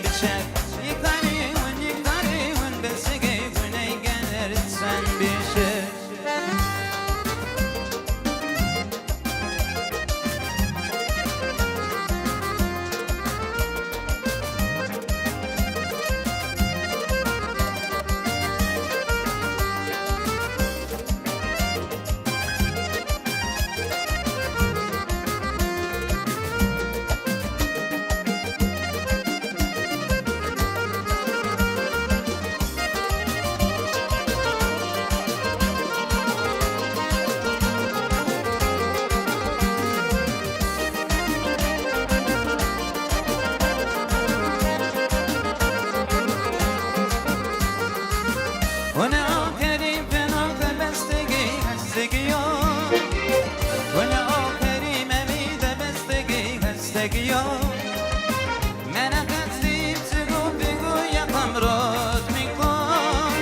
biçer Yıkanı un yıkanı un Besege güne gelir sen bir şey Güne aferin fena bestegi hestegi yok Güne aferin emide bestegi hestegi yok Mene kastım sıgı bigu yakam roz mikon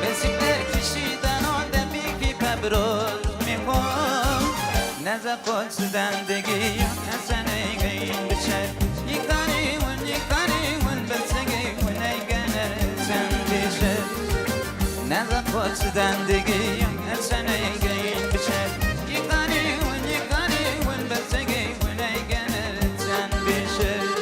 Besikler kişiden o depi ki pebroz mikon Neze kolsuzdan degi Sene giyin biçer Yıkanı un yıkanı un Besegi güne gelir sen biçer Neze kolsuzdan degi Sene giyin biçer Yıkanı un yıkanı un Besegi güne gelir sen biçer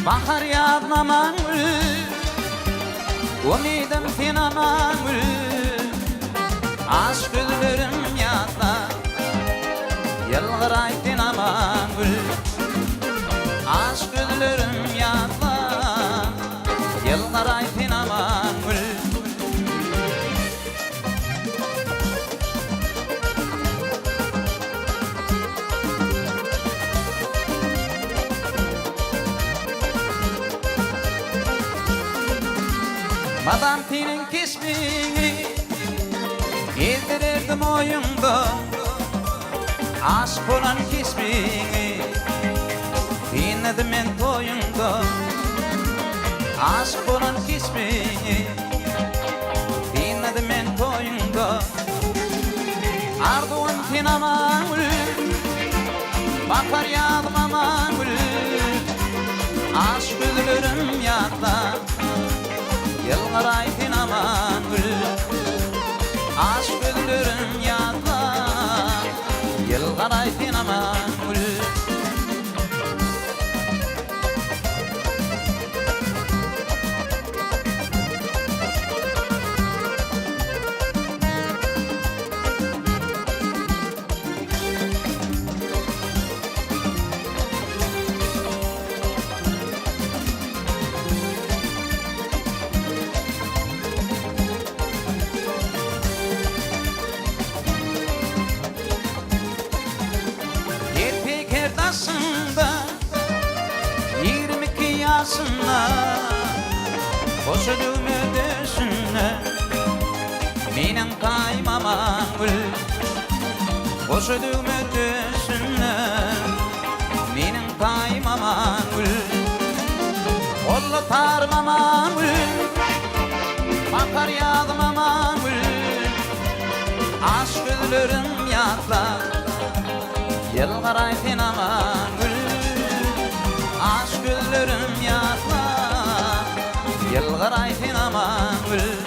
Bahar yağlaman gül Umidim sinaman gül Aşk güllerim yadla Yılgıray sinaman gül Aşk güllerim yadla Yılgıray sinaman gül Madam senin keşfini Gezdirirdim oyunda Aşk olan keşfini Dinledim men toyunda Aşk olan keşfini Dinledim men toyunda Arzuum sen aman gül Bakar yadım aman gül Aşk üzülürüm yadla Yılgıray sen aman gül. Aş gözlerim ýatlap, Ýylgaraý sen Amangül. Her peýker daşynda, 22 ýaşynda, Goşa düwme döşünde, Meniň taýym Amangül. Goşa düwme döşünde, Meniň taýym Amangül. Golla tarym Amangül, Bakar ýazym Amangül. Aş gözlerim ýatlap, Ýylgyraý sen Amangül. Aş gözlerim ýatlap, Ýylgyraý sen Amangül.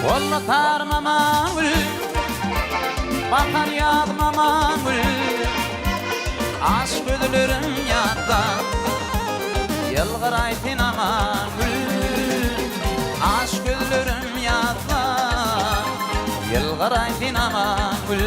Golla tarmama gül, Bahar ýazmama gül, Aş gözlerim ýatda, Ýylgyraý sen aman gül. Aş gözlerim ýatda, Ýylgyraý sen aman gül.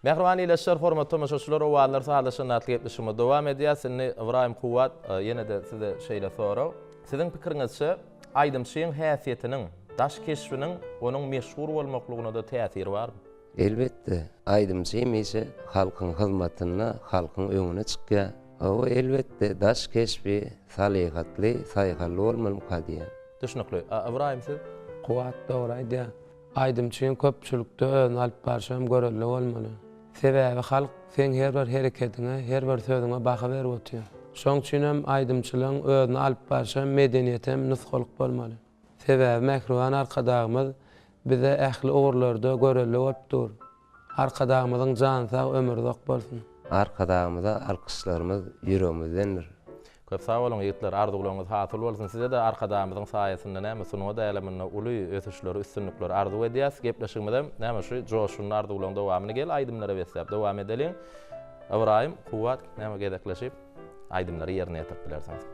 Mähriban ildeşler, hormatly tomaşaçylar, Owazlar sazlaşan atly gepleşigimiz dowam edýär. Indi Ybraýym Kuwwat, ýene-de size şeýle sorag. Siziň pikiriňizçe, aýdymçyň häsiýetiniň, daş keşbiniň onuň meşhur bolmaklygyna-da täsiri barmy? Elbetde, aýdymçy hemişe halkyň hyzmatynda, halkyň öňüne çykýar. Hawa, elbetde, daş keşbi salyhatly, saýhally bolmalymyka diýýän. Düşnükli. A Ybraýym siz? Kuwwat dogry aýdýar. Aýdymçyň köpçülikde özüni alyp barşy hem görelde bolmaly. Sebäbi halk seň her bir hereketiňe, her bir sözüňe baha berip otyr. Şoň üçin hem aýdymçylaryň özüni alyp barşy hem, medeniýeti hem nusgalyk bolmaly. Sebäbi mähriban Arkadagymyz bize ähli ugurlarda görelde bolup dur. Arkadagymyzyň jany sag, ömri uzak bolsun! Arkadagymyza alkyşlarymyz ýüregimizdendir. Köp sag boluň ýigitler arzuwlaryňyz hasyl bolsun sizede Arkadagymyzyň saýasynda näme sungat äleminde uly ösüşleri üstünlikleri arzuw edýäs gepleşigimizem näme şu joşgunly arzuwlaryň dowamyny gel aýdymlara besläp dowam edeliň Ybraýym Kuwwat näme gezekleşip aýdymlary ýerine ýetirip bilersiňiz.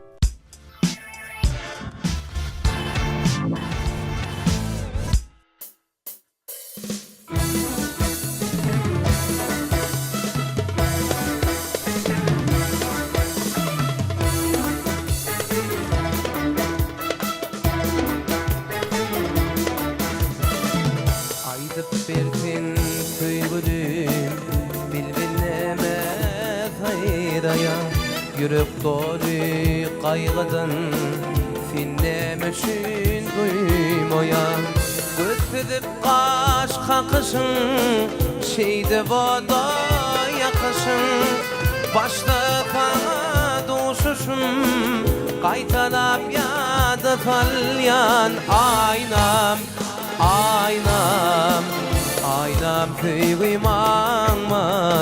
Aýdyp ber sen söýgülim, bilbil näme saýraýar? Ýürek doly gaýgydan, sen näme üçin duýmaýaň? Göz süzüp gaş kakyşyň, şeýdip oda ýakyşyň. Başda saňa duşuşym, gaýtalap ýada salýan aýnam, aýnam, aýnam söýgim aňmaýan.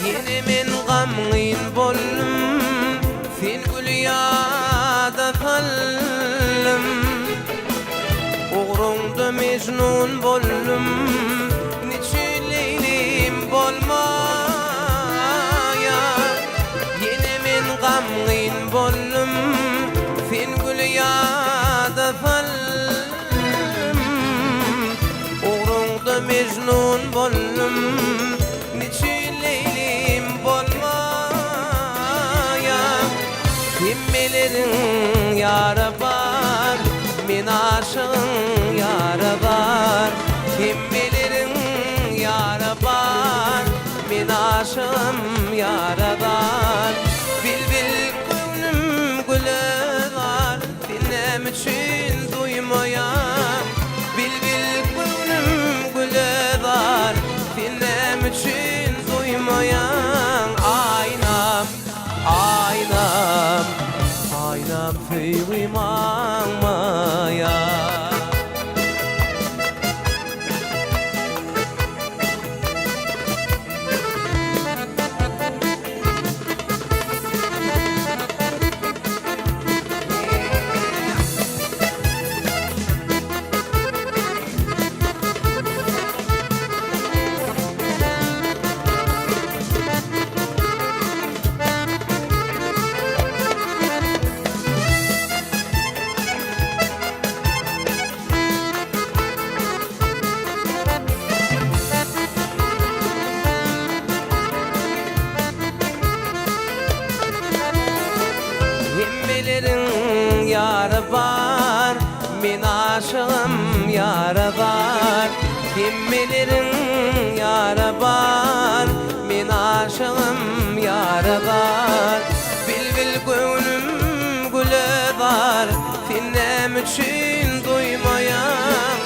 Ýene men gamgyn boldum. Mejnun boldum Niçün Leýlim bolmaýar Ýene men gamgyn boldum Sen güli ýada saldym Ugruňda Mejnun boldum Niçün Leýlim bolmaýar Hemmeleriň ýary bar, men aşygyň ýary bar. Hemmeleriň ýary bar, men aşygym ýary bar. Bilbil göwnüm güle zar, sen näme üçin duýmaýaň? Bilbil göwnüm güle zar, sen näme üçin duýmaýaň? Aýnam. Aýnam, aýnam söýgim aňmaýar. Hemmeleriň ýary bar, men aşygym ýara bar. Hemmeleriň ýary bar, Men aşygym ýara zar Bilbil göwnüm güle zar Sen näme üçin duýmaýaň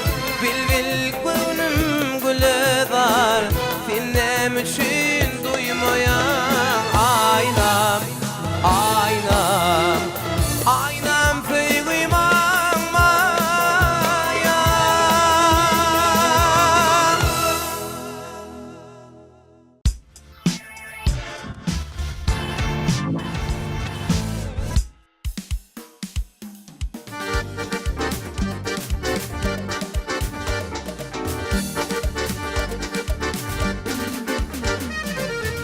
Bilbil göwnüm güle zar Sen näme üçin duýmaýaň Aýnam, aýnam, aýnam söýgim aňmaýaň.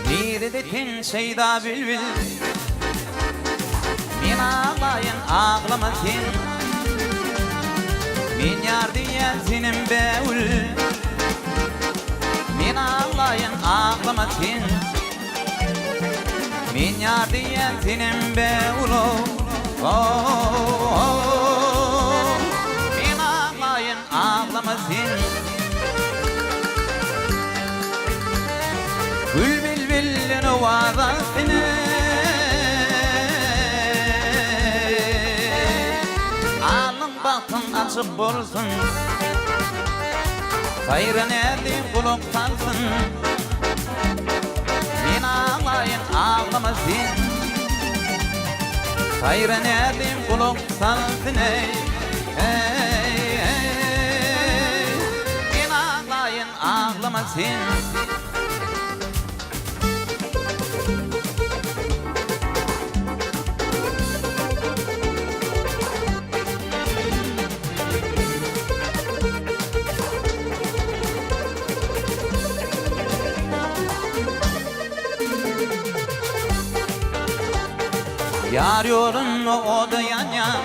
Nirede sen şeýda bilbil Men aglaýyn aglama sen Men ýar diýýän senem bägül Men aglaýyn aglama sen Men ýar diýýän senem bägül Men aglaýyn aglama sen Gül bilbilden owaz alsyn Alyň bagtyň açyk bolsun Saýra näzi gulak salsyn Men aglaýyn aglama sen Saýra näzi gulak salsyn eý eý eý Men aglaýyn aglama sen. Ýar ýolunda oda ýanýan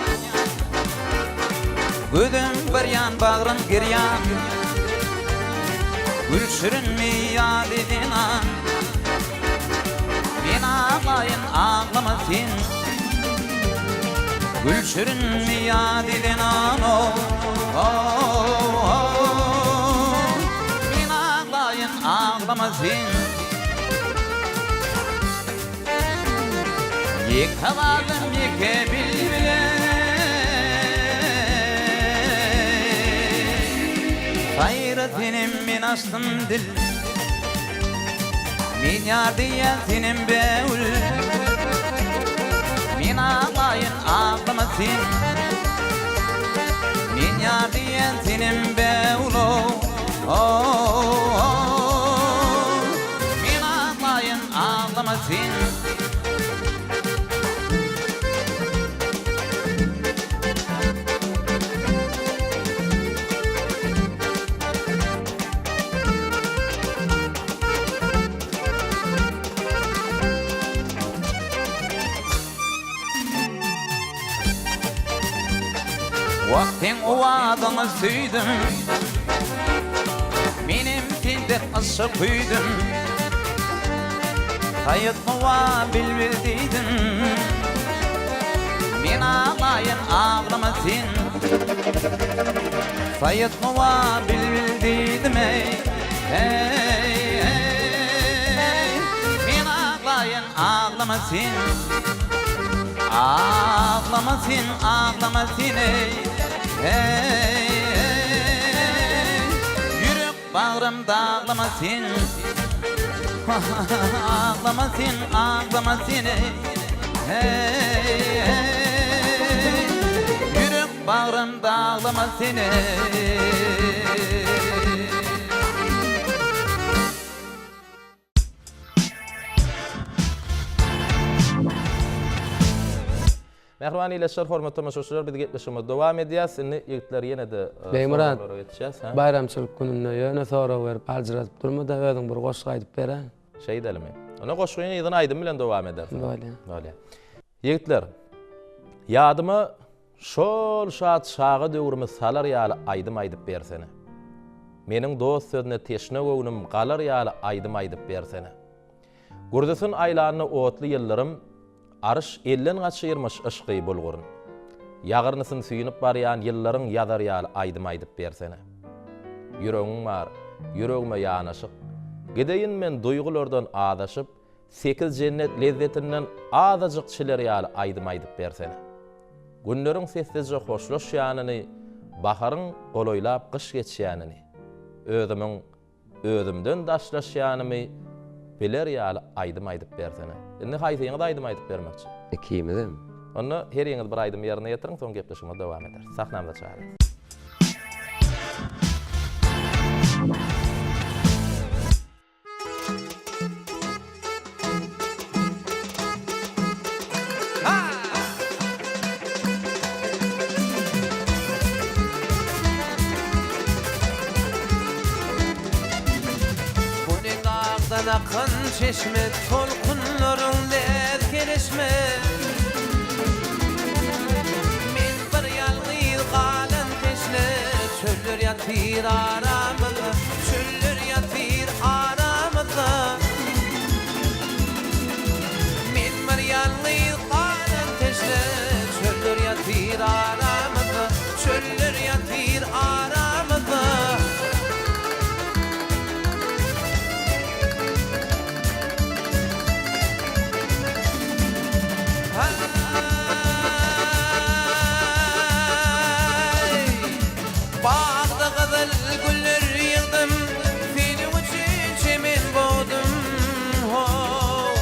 Gözüm bir ýan bagrym girýan Gül şirinmi ýaly zenan Men aglaýyn aglama sen Gül şirinmi ýaly zenan Men aglaýyn aglama sen Ýeke galdym ýeke bilbile Saýra senem men açdym dil Men ýar diýýän senem bägül Men aglaýyn aglama sen Men ýar diýýän senem bägül Men aglaýyn aglama sen. Wah seň owazyňy söýdüm Menem sende yşga köýdüm Saýat howa bilbil diýdim Men aglaýan aglama sen Saýat howa bilbil diýdim eý Eý eý Men aglaýan aglama sen Aglama sen aglama sen eý Eý eý Ýürek bagrym daglama sen Aglama sen aglama sen eý Eý eý Ýürek bagrym daglama sen eý. Mähriban ildeşler, hormatly tomaşaçylar, biz gepleşigimizi dowam edýäs. Indi ýigitler ýene-de e, Begmyrat, soraglara geçýäs. Ha? Baýramçylyk gününde ýöne sorag berip aljyradyp durma-da, özüň bir goşgy aýdyp beräý. Şeýdelimi? Onda goşgyň yzyny aýdym bilen dowam edersiň. Bolýar. Bolýar. Ýigitler, ýadyma şol şat çaga döwrümi salar ýaly aýdym aýdyp bersene. Meniň dost sözüne teşne göwnüm galar ýaly aýdym aýdyp bersene. Gürzüsin aýlanda otly ýyldyrym, Aryş elden gaçyrmyş yşky bulguryn. Ýagyrnysyn süýnüp barýan ýyllaryň ýazar ýaly aýdym aýdyp bersene. Ýüregiň bar, ýüregime ýanaşyk. Gideýin men duýgulardan azaşyp, Sekiz jennet lezzetinden azajyk çiler ýaly aýdym aýdyp bersene. Günleriň sessizje hoşlaşýanyny, baharyň golaýlap gyş geçýänini, özümiň özümden daşlaşýanymy biler ýaly aýdym aýdyp bersene. Indi haýsyňyz aýdym aýdyp bermekçi? Ikimizem. Onda heriňiz bir aýdym ýerine ýetiriň, soň gepleşigimizi dowam ederis. Sahnamyza çagyrýas. Bu ne dagdan akan çeşme, Tolkunlaryň näz kereşme. Men bir ýalňyz galan teşne, Çöller ýatyr aramyzda, Çöller ýatyr aramyzda. Men bir ýalňyz galan teşne, Çöller ýatyr aramyzda, Çöller ýatyr aramyzda. Haý! Bagda gyzyl güller ýygdym, Seniň üçin çemen bogdum, how.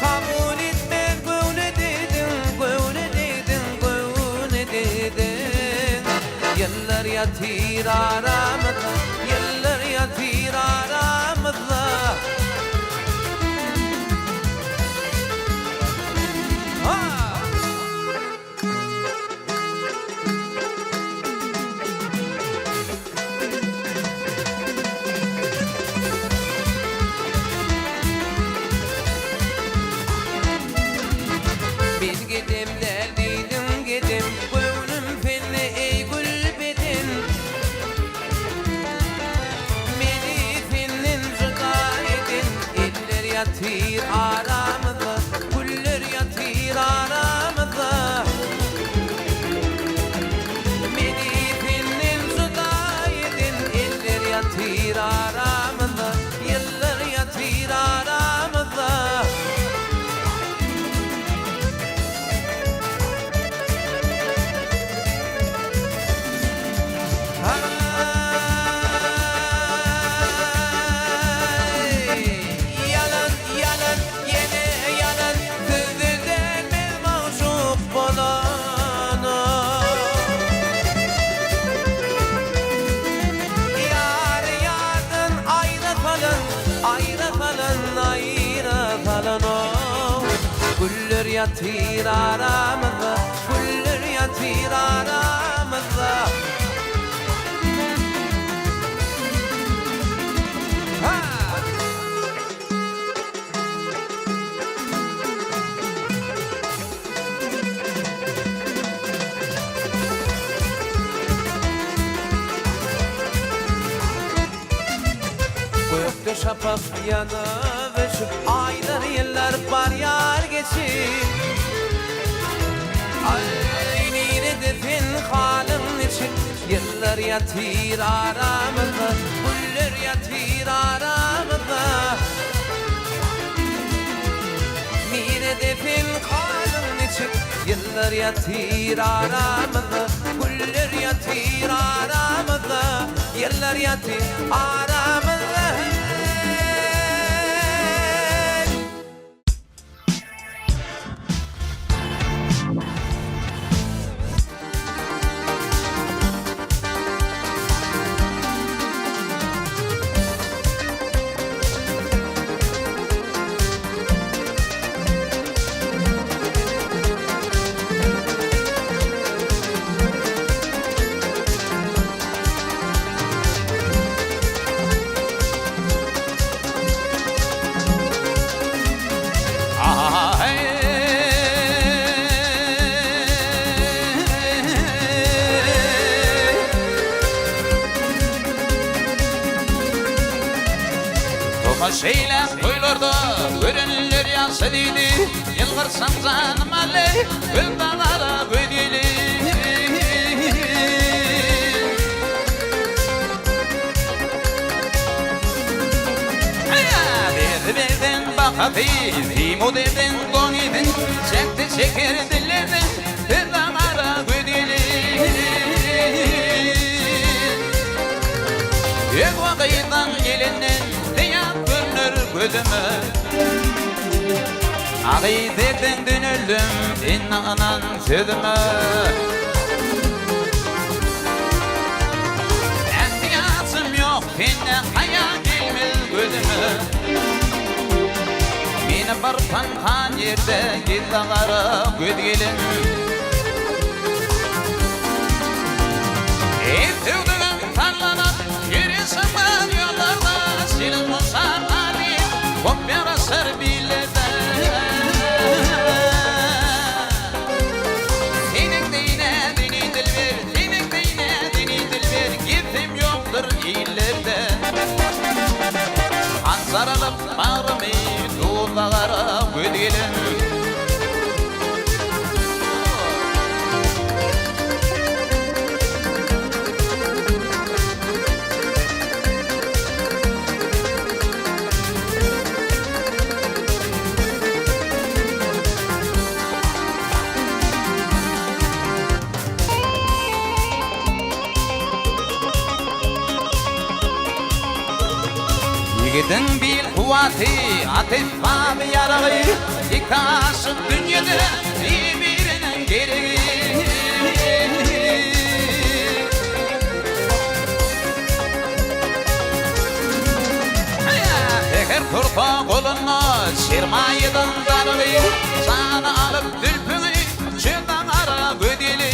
Kabul etmez göwne degdiň, Göwne degdiň, göwne degdiň. Ýyllar ýatyr aramyzda, Ýyllar ýatyr aramyzda. Men gedem däl diýdiň gedem, Göwnüm sende eý gül beden. Meni senden jyda eden Eller ýatyr aramyzda, Güller ýatyr aramyzda. Meni senden jyda eden Eller ýatyr aramyzda, Ýyllar ýatyr aramyzda. Haý, ýalan, ýalan, ýene ýalan, Sözde dälmez magşuk bolana. Ýary ýardan aýra salan, aýra salan, aýra salan-ow. Güller ýatyr aramyzda, Güller ýatyr aramyzda. Ha! Ýanyp, ýanyp öçüp, aýlar, ýyllar barýar geçip. Aý, nirede sen, halyň niçik? Ýyllar ýatyr aramyzda, güller ýatyr aramyzda. Nirede sen, halyň niçik? Ýyllar ýatyr aramyzda, güller ýatyr aramyzda, Ýyllar ýatyr aramyzda. Tomaşa eýläp toýlarda görenler ýagşy diýdi, Ýylgyrsaň janym aly, göz dagara göz ýeli. Berdi-berden bahasy, Simu-derden don geýsin, Çekdi şeker dillerden, Söz dagara göz ýeli. Öz gyzdan gelenden Zyýat görner gözüme. Agy derden döneldim, Indi ynan sözüme. Ähtiýajym ýok sende, Haýa gelmez gözüme. Meni bir pynhan ýerde Gizli gara göz gelin. Eý söwdügim sallanyp, Ýörüşiň ýollarda, Seniň guşan aryň, Gop ýaraşar billerde. Seniň deýne dini dilber, Seniň deýne dini dilber, Gezsem ýokdur illerde. Hanjar alyp bagrymy, Duzlagara göz gelen. Ýigidiň bil kuwwaty, at esbaby ýaragy, Iki aşyk dünýede bir-biriniň geregi. Säher tursa golunda şermaýadan darygy, Jany alyp zülpüňi çölden gara gözeli.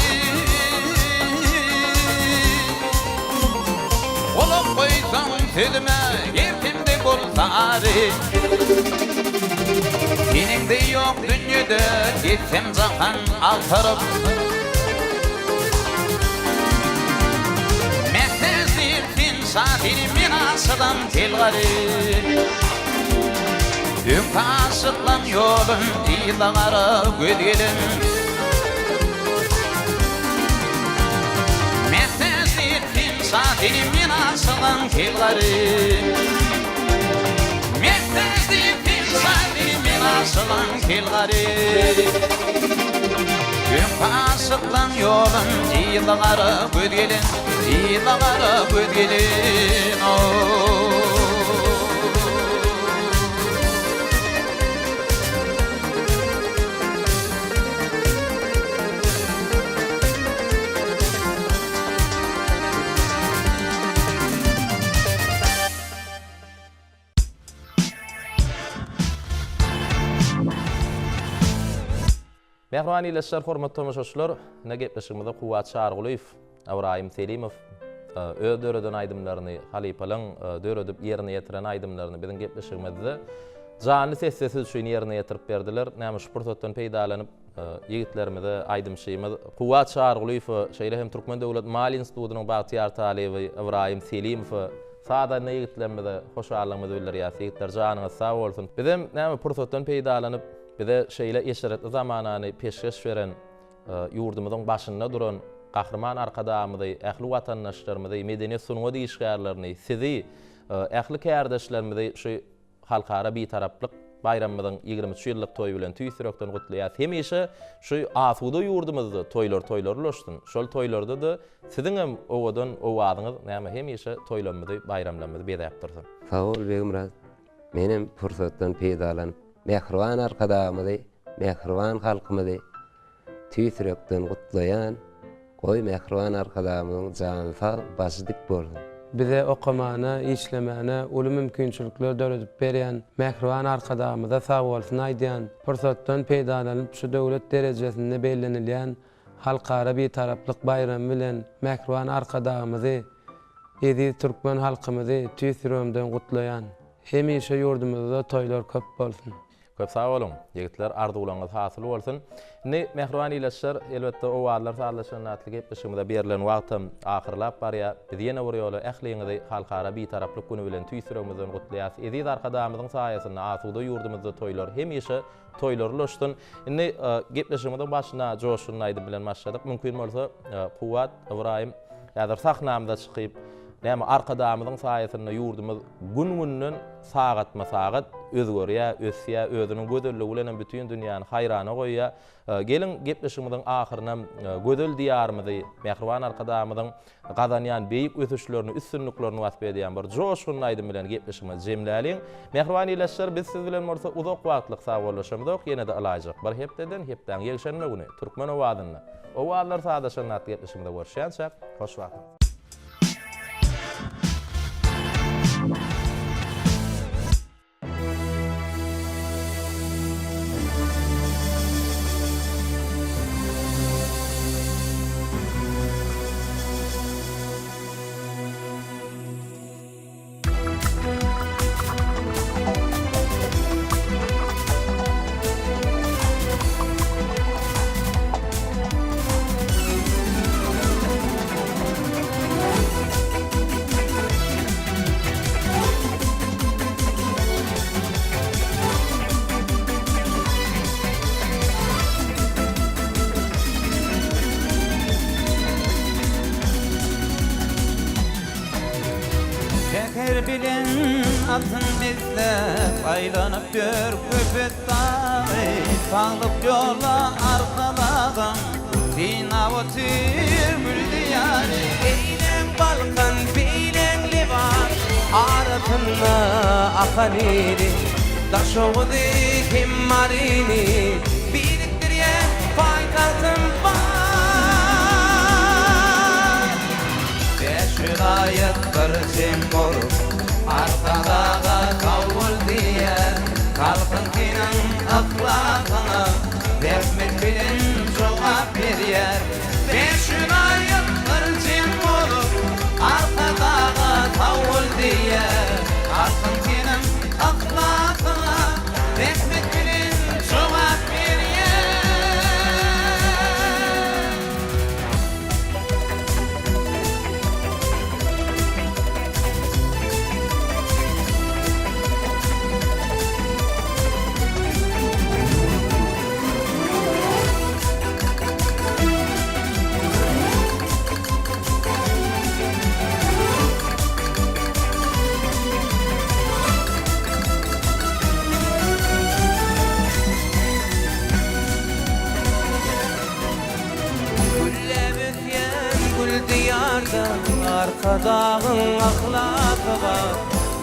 Gulak goýsaň sözüme her kimde bolsa ary. Seniň deý ýok dünýede gezsem jahan agtaryp. Mähtäç diýip sen şahyry men aşygam telgary. Öňki aşyklaň ýolun yza gara göz gelen. Mähtäç diýip sen şahyry men aşygam telgary. Mähtäç diýip sen şahyry men aşygam telgary. Öňki aşyklaň ýolun yza gara göz gelen, Yza gara göz gelen, o. Mähriban ildeşler, hormatly tomaşaçylar, ine gepleşigimize Kuwwat Çarygulyýew, Ybraýym Selimow öz döreden aýdymlaryny, halypalaň döredip ýerine ýetiren aýdymlaryny biziň gepleşigimizde janly sesde siz üçin ýerine ýetirip berdiler. Näme şu pursatdan peýdalanyp ýigitlerimize, aýdymçymyz Kuwwat Çarygulyýewe, şeýle hem Türkmen döwlet maliýe institutynyň bagtyýar talyby Ybraýym Selimowa. Sazanda ýigitlerimize hoşallygymyzy bildirýäs. Ýigitler janyňyz sag bolsun. Bizem näme pursatdan peýdalanyp bize şeýle eşretli zamanany peşgeş beren ýurdumyzyň başynda duran Gahryman Arkadagymyzy, ähli watandaşlarymyzy, medeniýet-sungat işgärlerini, sizi, ähli kärdeşlerimizi şu Halkara Bitaraplyk baýramymyzyň 23 ýyllyk toýy bilen tüýs ýürekden gutlaýas. Hemişe şu asuda ýurdumyzda toýlar toýlar ulaşsyn. Şol toýlarda-da siziňem owadan owazyňyz näme hemişe toýlarymyzy, baýramlarymyzy bezäp dursun. Sag bol Begmyrat. Menem pursatdan peýdalanyp, mähriban Arkadagymyzy, mähriban halkymyzy Tüýs ýürekden gutlaýan, goý Mähriban Arkadagymyzyň jany sag, başy dik bolsun! Bize okamana, işlemäne uly mümkinçilikler döredip berýän Mähriban Arkadagymyza sagbolsun aýdýan. Pursatdan peýdalanyp şu döwlet derejesinde bellenilýän Halkara Bitaraplyk baýramy bilen Mähriban Arkadagymyzy, eziz türkmen halkymyzy tüýs ýüregimden gutlaýan. Hemişe ýurdumyzda toýlar köp bolsun! Köp sag boluň, ýigitler, arzuwlaryňyz hasyl bolsun. Indi, mähriban ildeşler, elbetde, Owazlar sazlaşanda atly gepleşigimize berlen wagtam ahyrlap barýar. Biz ýene bir ýola ähliňizi Halkara Bitaraplyk güni bilen tüýs ýüregimizden gutlaýarys. Eziz Arkadagymyzyň saýasynda asuda ýurdumyzda toýlar hemişe toýlar ulaşsyn. Indi, gepleşigimiziň başyna joşgunly aýdym bilen başladyk. Mümkin bolsa, Kuwwat, Ybraýym, häzir sahnamyza çykyp, näme, Arkadagymyzyň saýasynda ýurdumyz gün-günden sagatma-sagat özgerýär, ösýär, özüniň gözelligi bilenem bütin dünýäni haýrana goýýar. Geliň, gepleşigimiziň ahyrynam gözel Diýarymyzy, mähriban Arkadagymyzyň gazanýan beýik ösüşlerini, üstünliklerini wasp edýän bir joşgunly aýdym bilen gepleşigimizi jemläliň. Mähriban ildeşler, biz siz bilen bolsa uzak wagtlyk sagbollaşamyzok, ýene-de ylaýjak bir hepdeden, hepdäň ýekşenbe güni Türkmen owazynda Owazlar sazlaşanda atly gepleşigimizde görüşýänçäk, hoş wagtyňyz! Säher bilen atyn besläp, Aýlanyp ýör Köpet dagy. Saglyk ýola arkalagan, Synap otyr gül diýary. Eýläň Balkan, beýläň Lebap, Arasynda akan ili. Daşoguzy hem Maryny, Birikdirýän paýtagtym bar. Bäş welaýat bir jem bolup, Arkadaga sag bol diýýär. Halkyň seniň yhlasyňa Zähmet bilen jogap berýär. Bäş welaýat bir jem bolup, Arkadaga sag bol diýýär. Halkyň seniň yhlasyňa Zähmet bilen jogap berýär. Gülläp ösýän gül diýarda Arkadagyň yhlasy bar.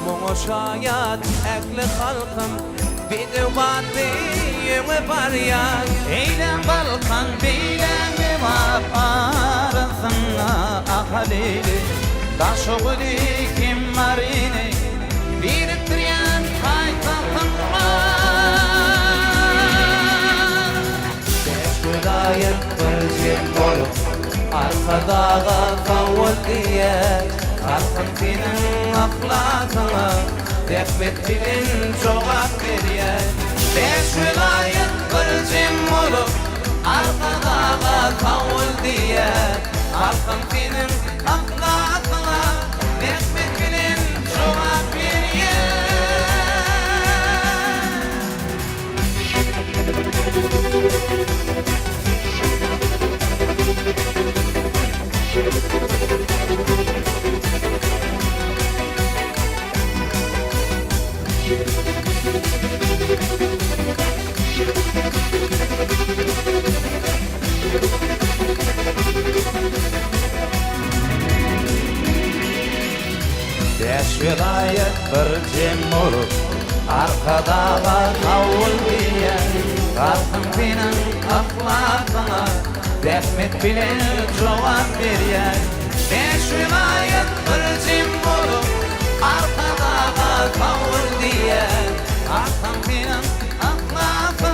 Muňa şaýat ähli halkym, Bedew batly öňe barýar. Eýläň Balkan, beýläň Lebap, Arasynda Ahal ili, Daşoguzy hem Maryny Birikdirýän paýtagtym bar. Bäş welaýat bir jem bolup, Arkadaga sag bol diýýär. Halkym seniň yhlasyňa zähmet bilen jogap berýär. Bäş welaýat bir jem bolup, Arkadaga sag bol diýýär. Halkym seniň yhlasyňa zähmet bilen. welaýat bir jem bolup, Arkadaga sag bol diýýär. Halkyň seniň yhlasyňa zähmet bilen jogap berýär. Bäş welaýat bir jem bolup, Arkadaga sag bol diýýär. Halkyň seniň yhlasyňa.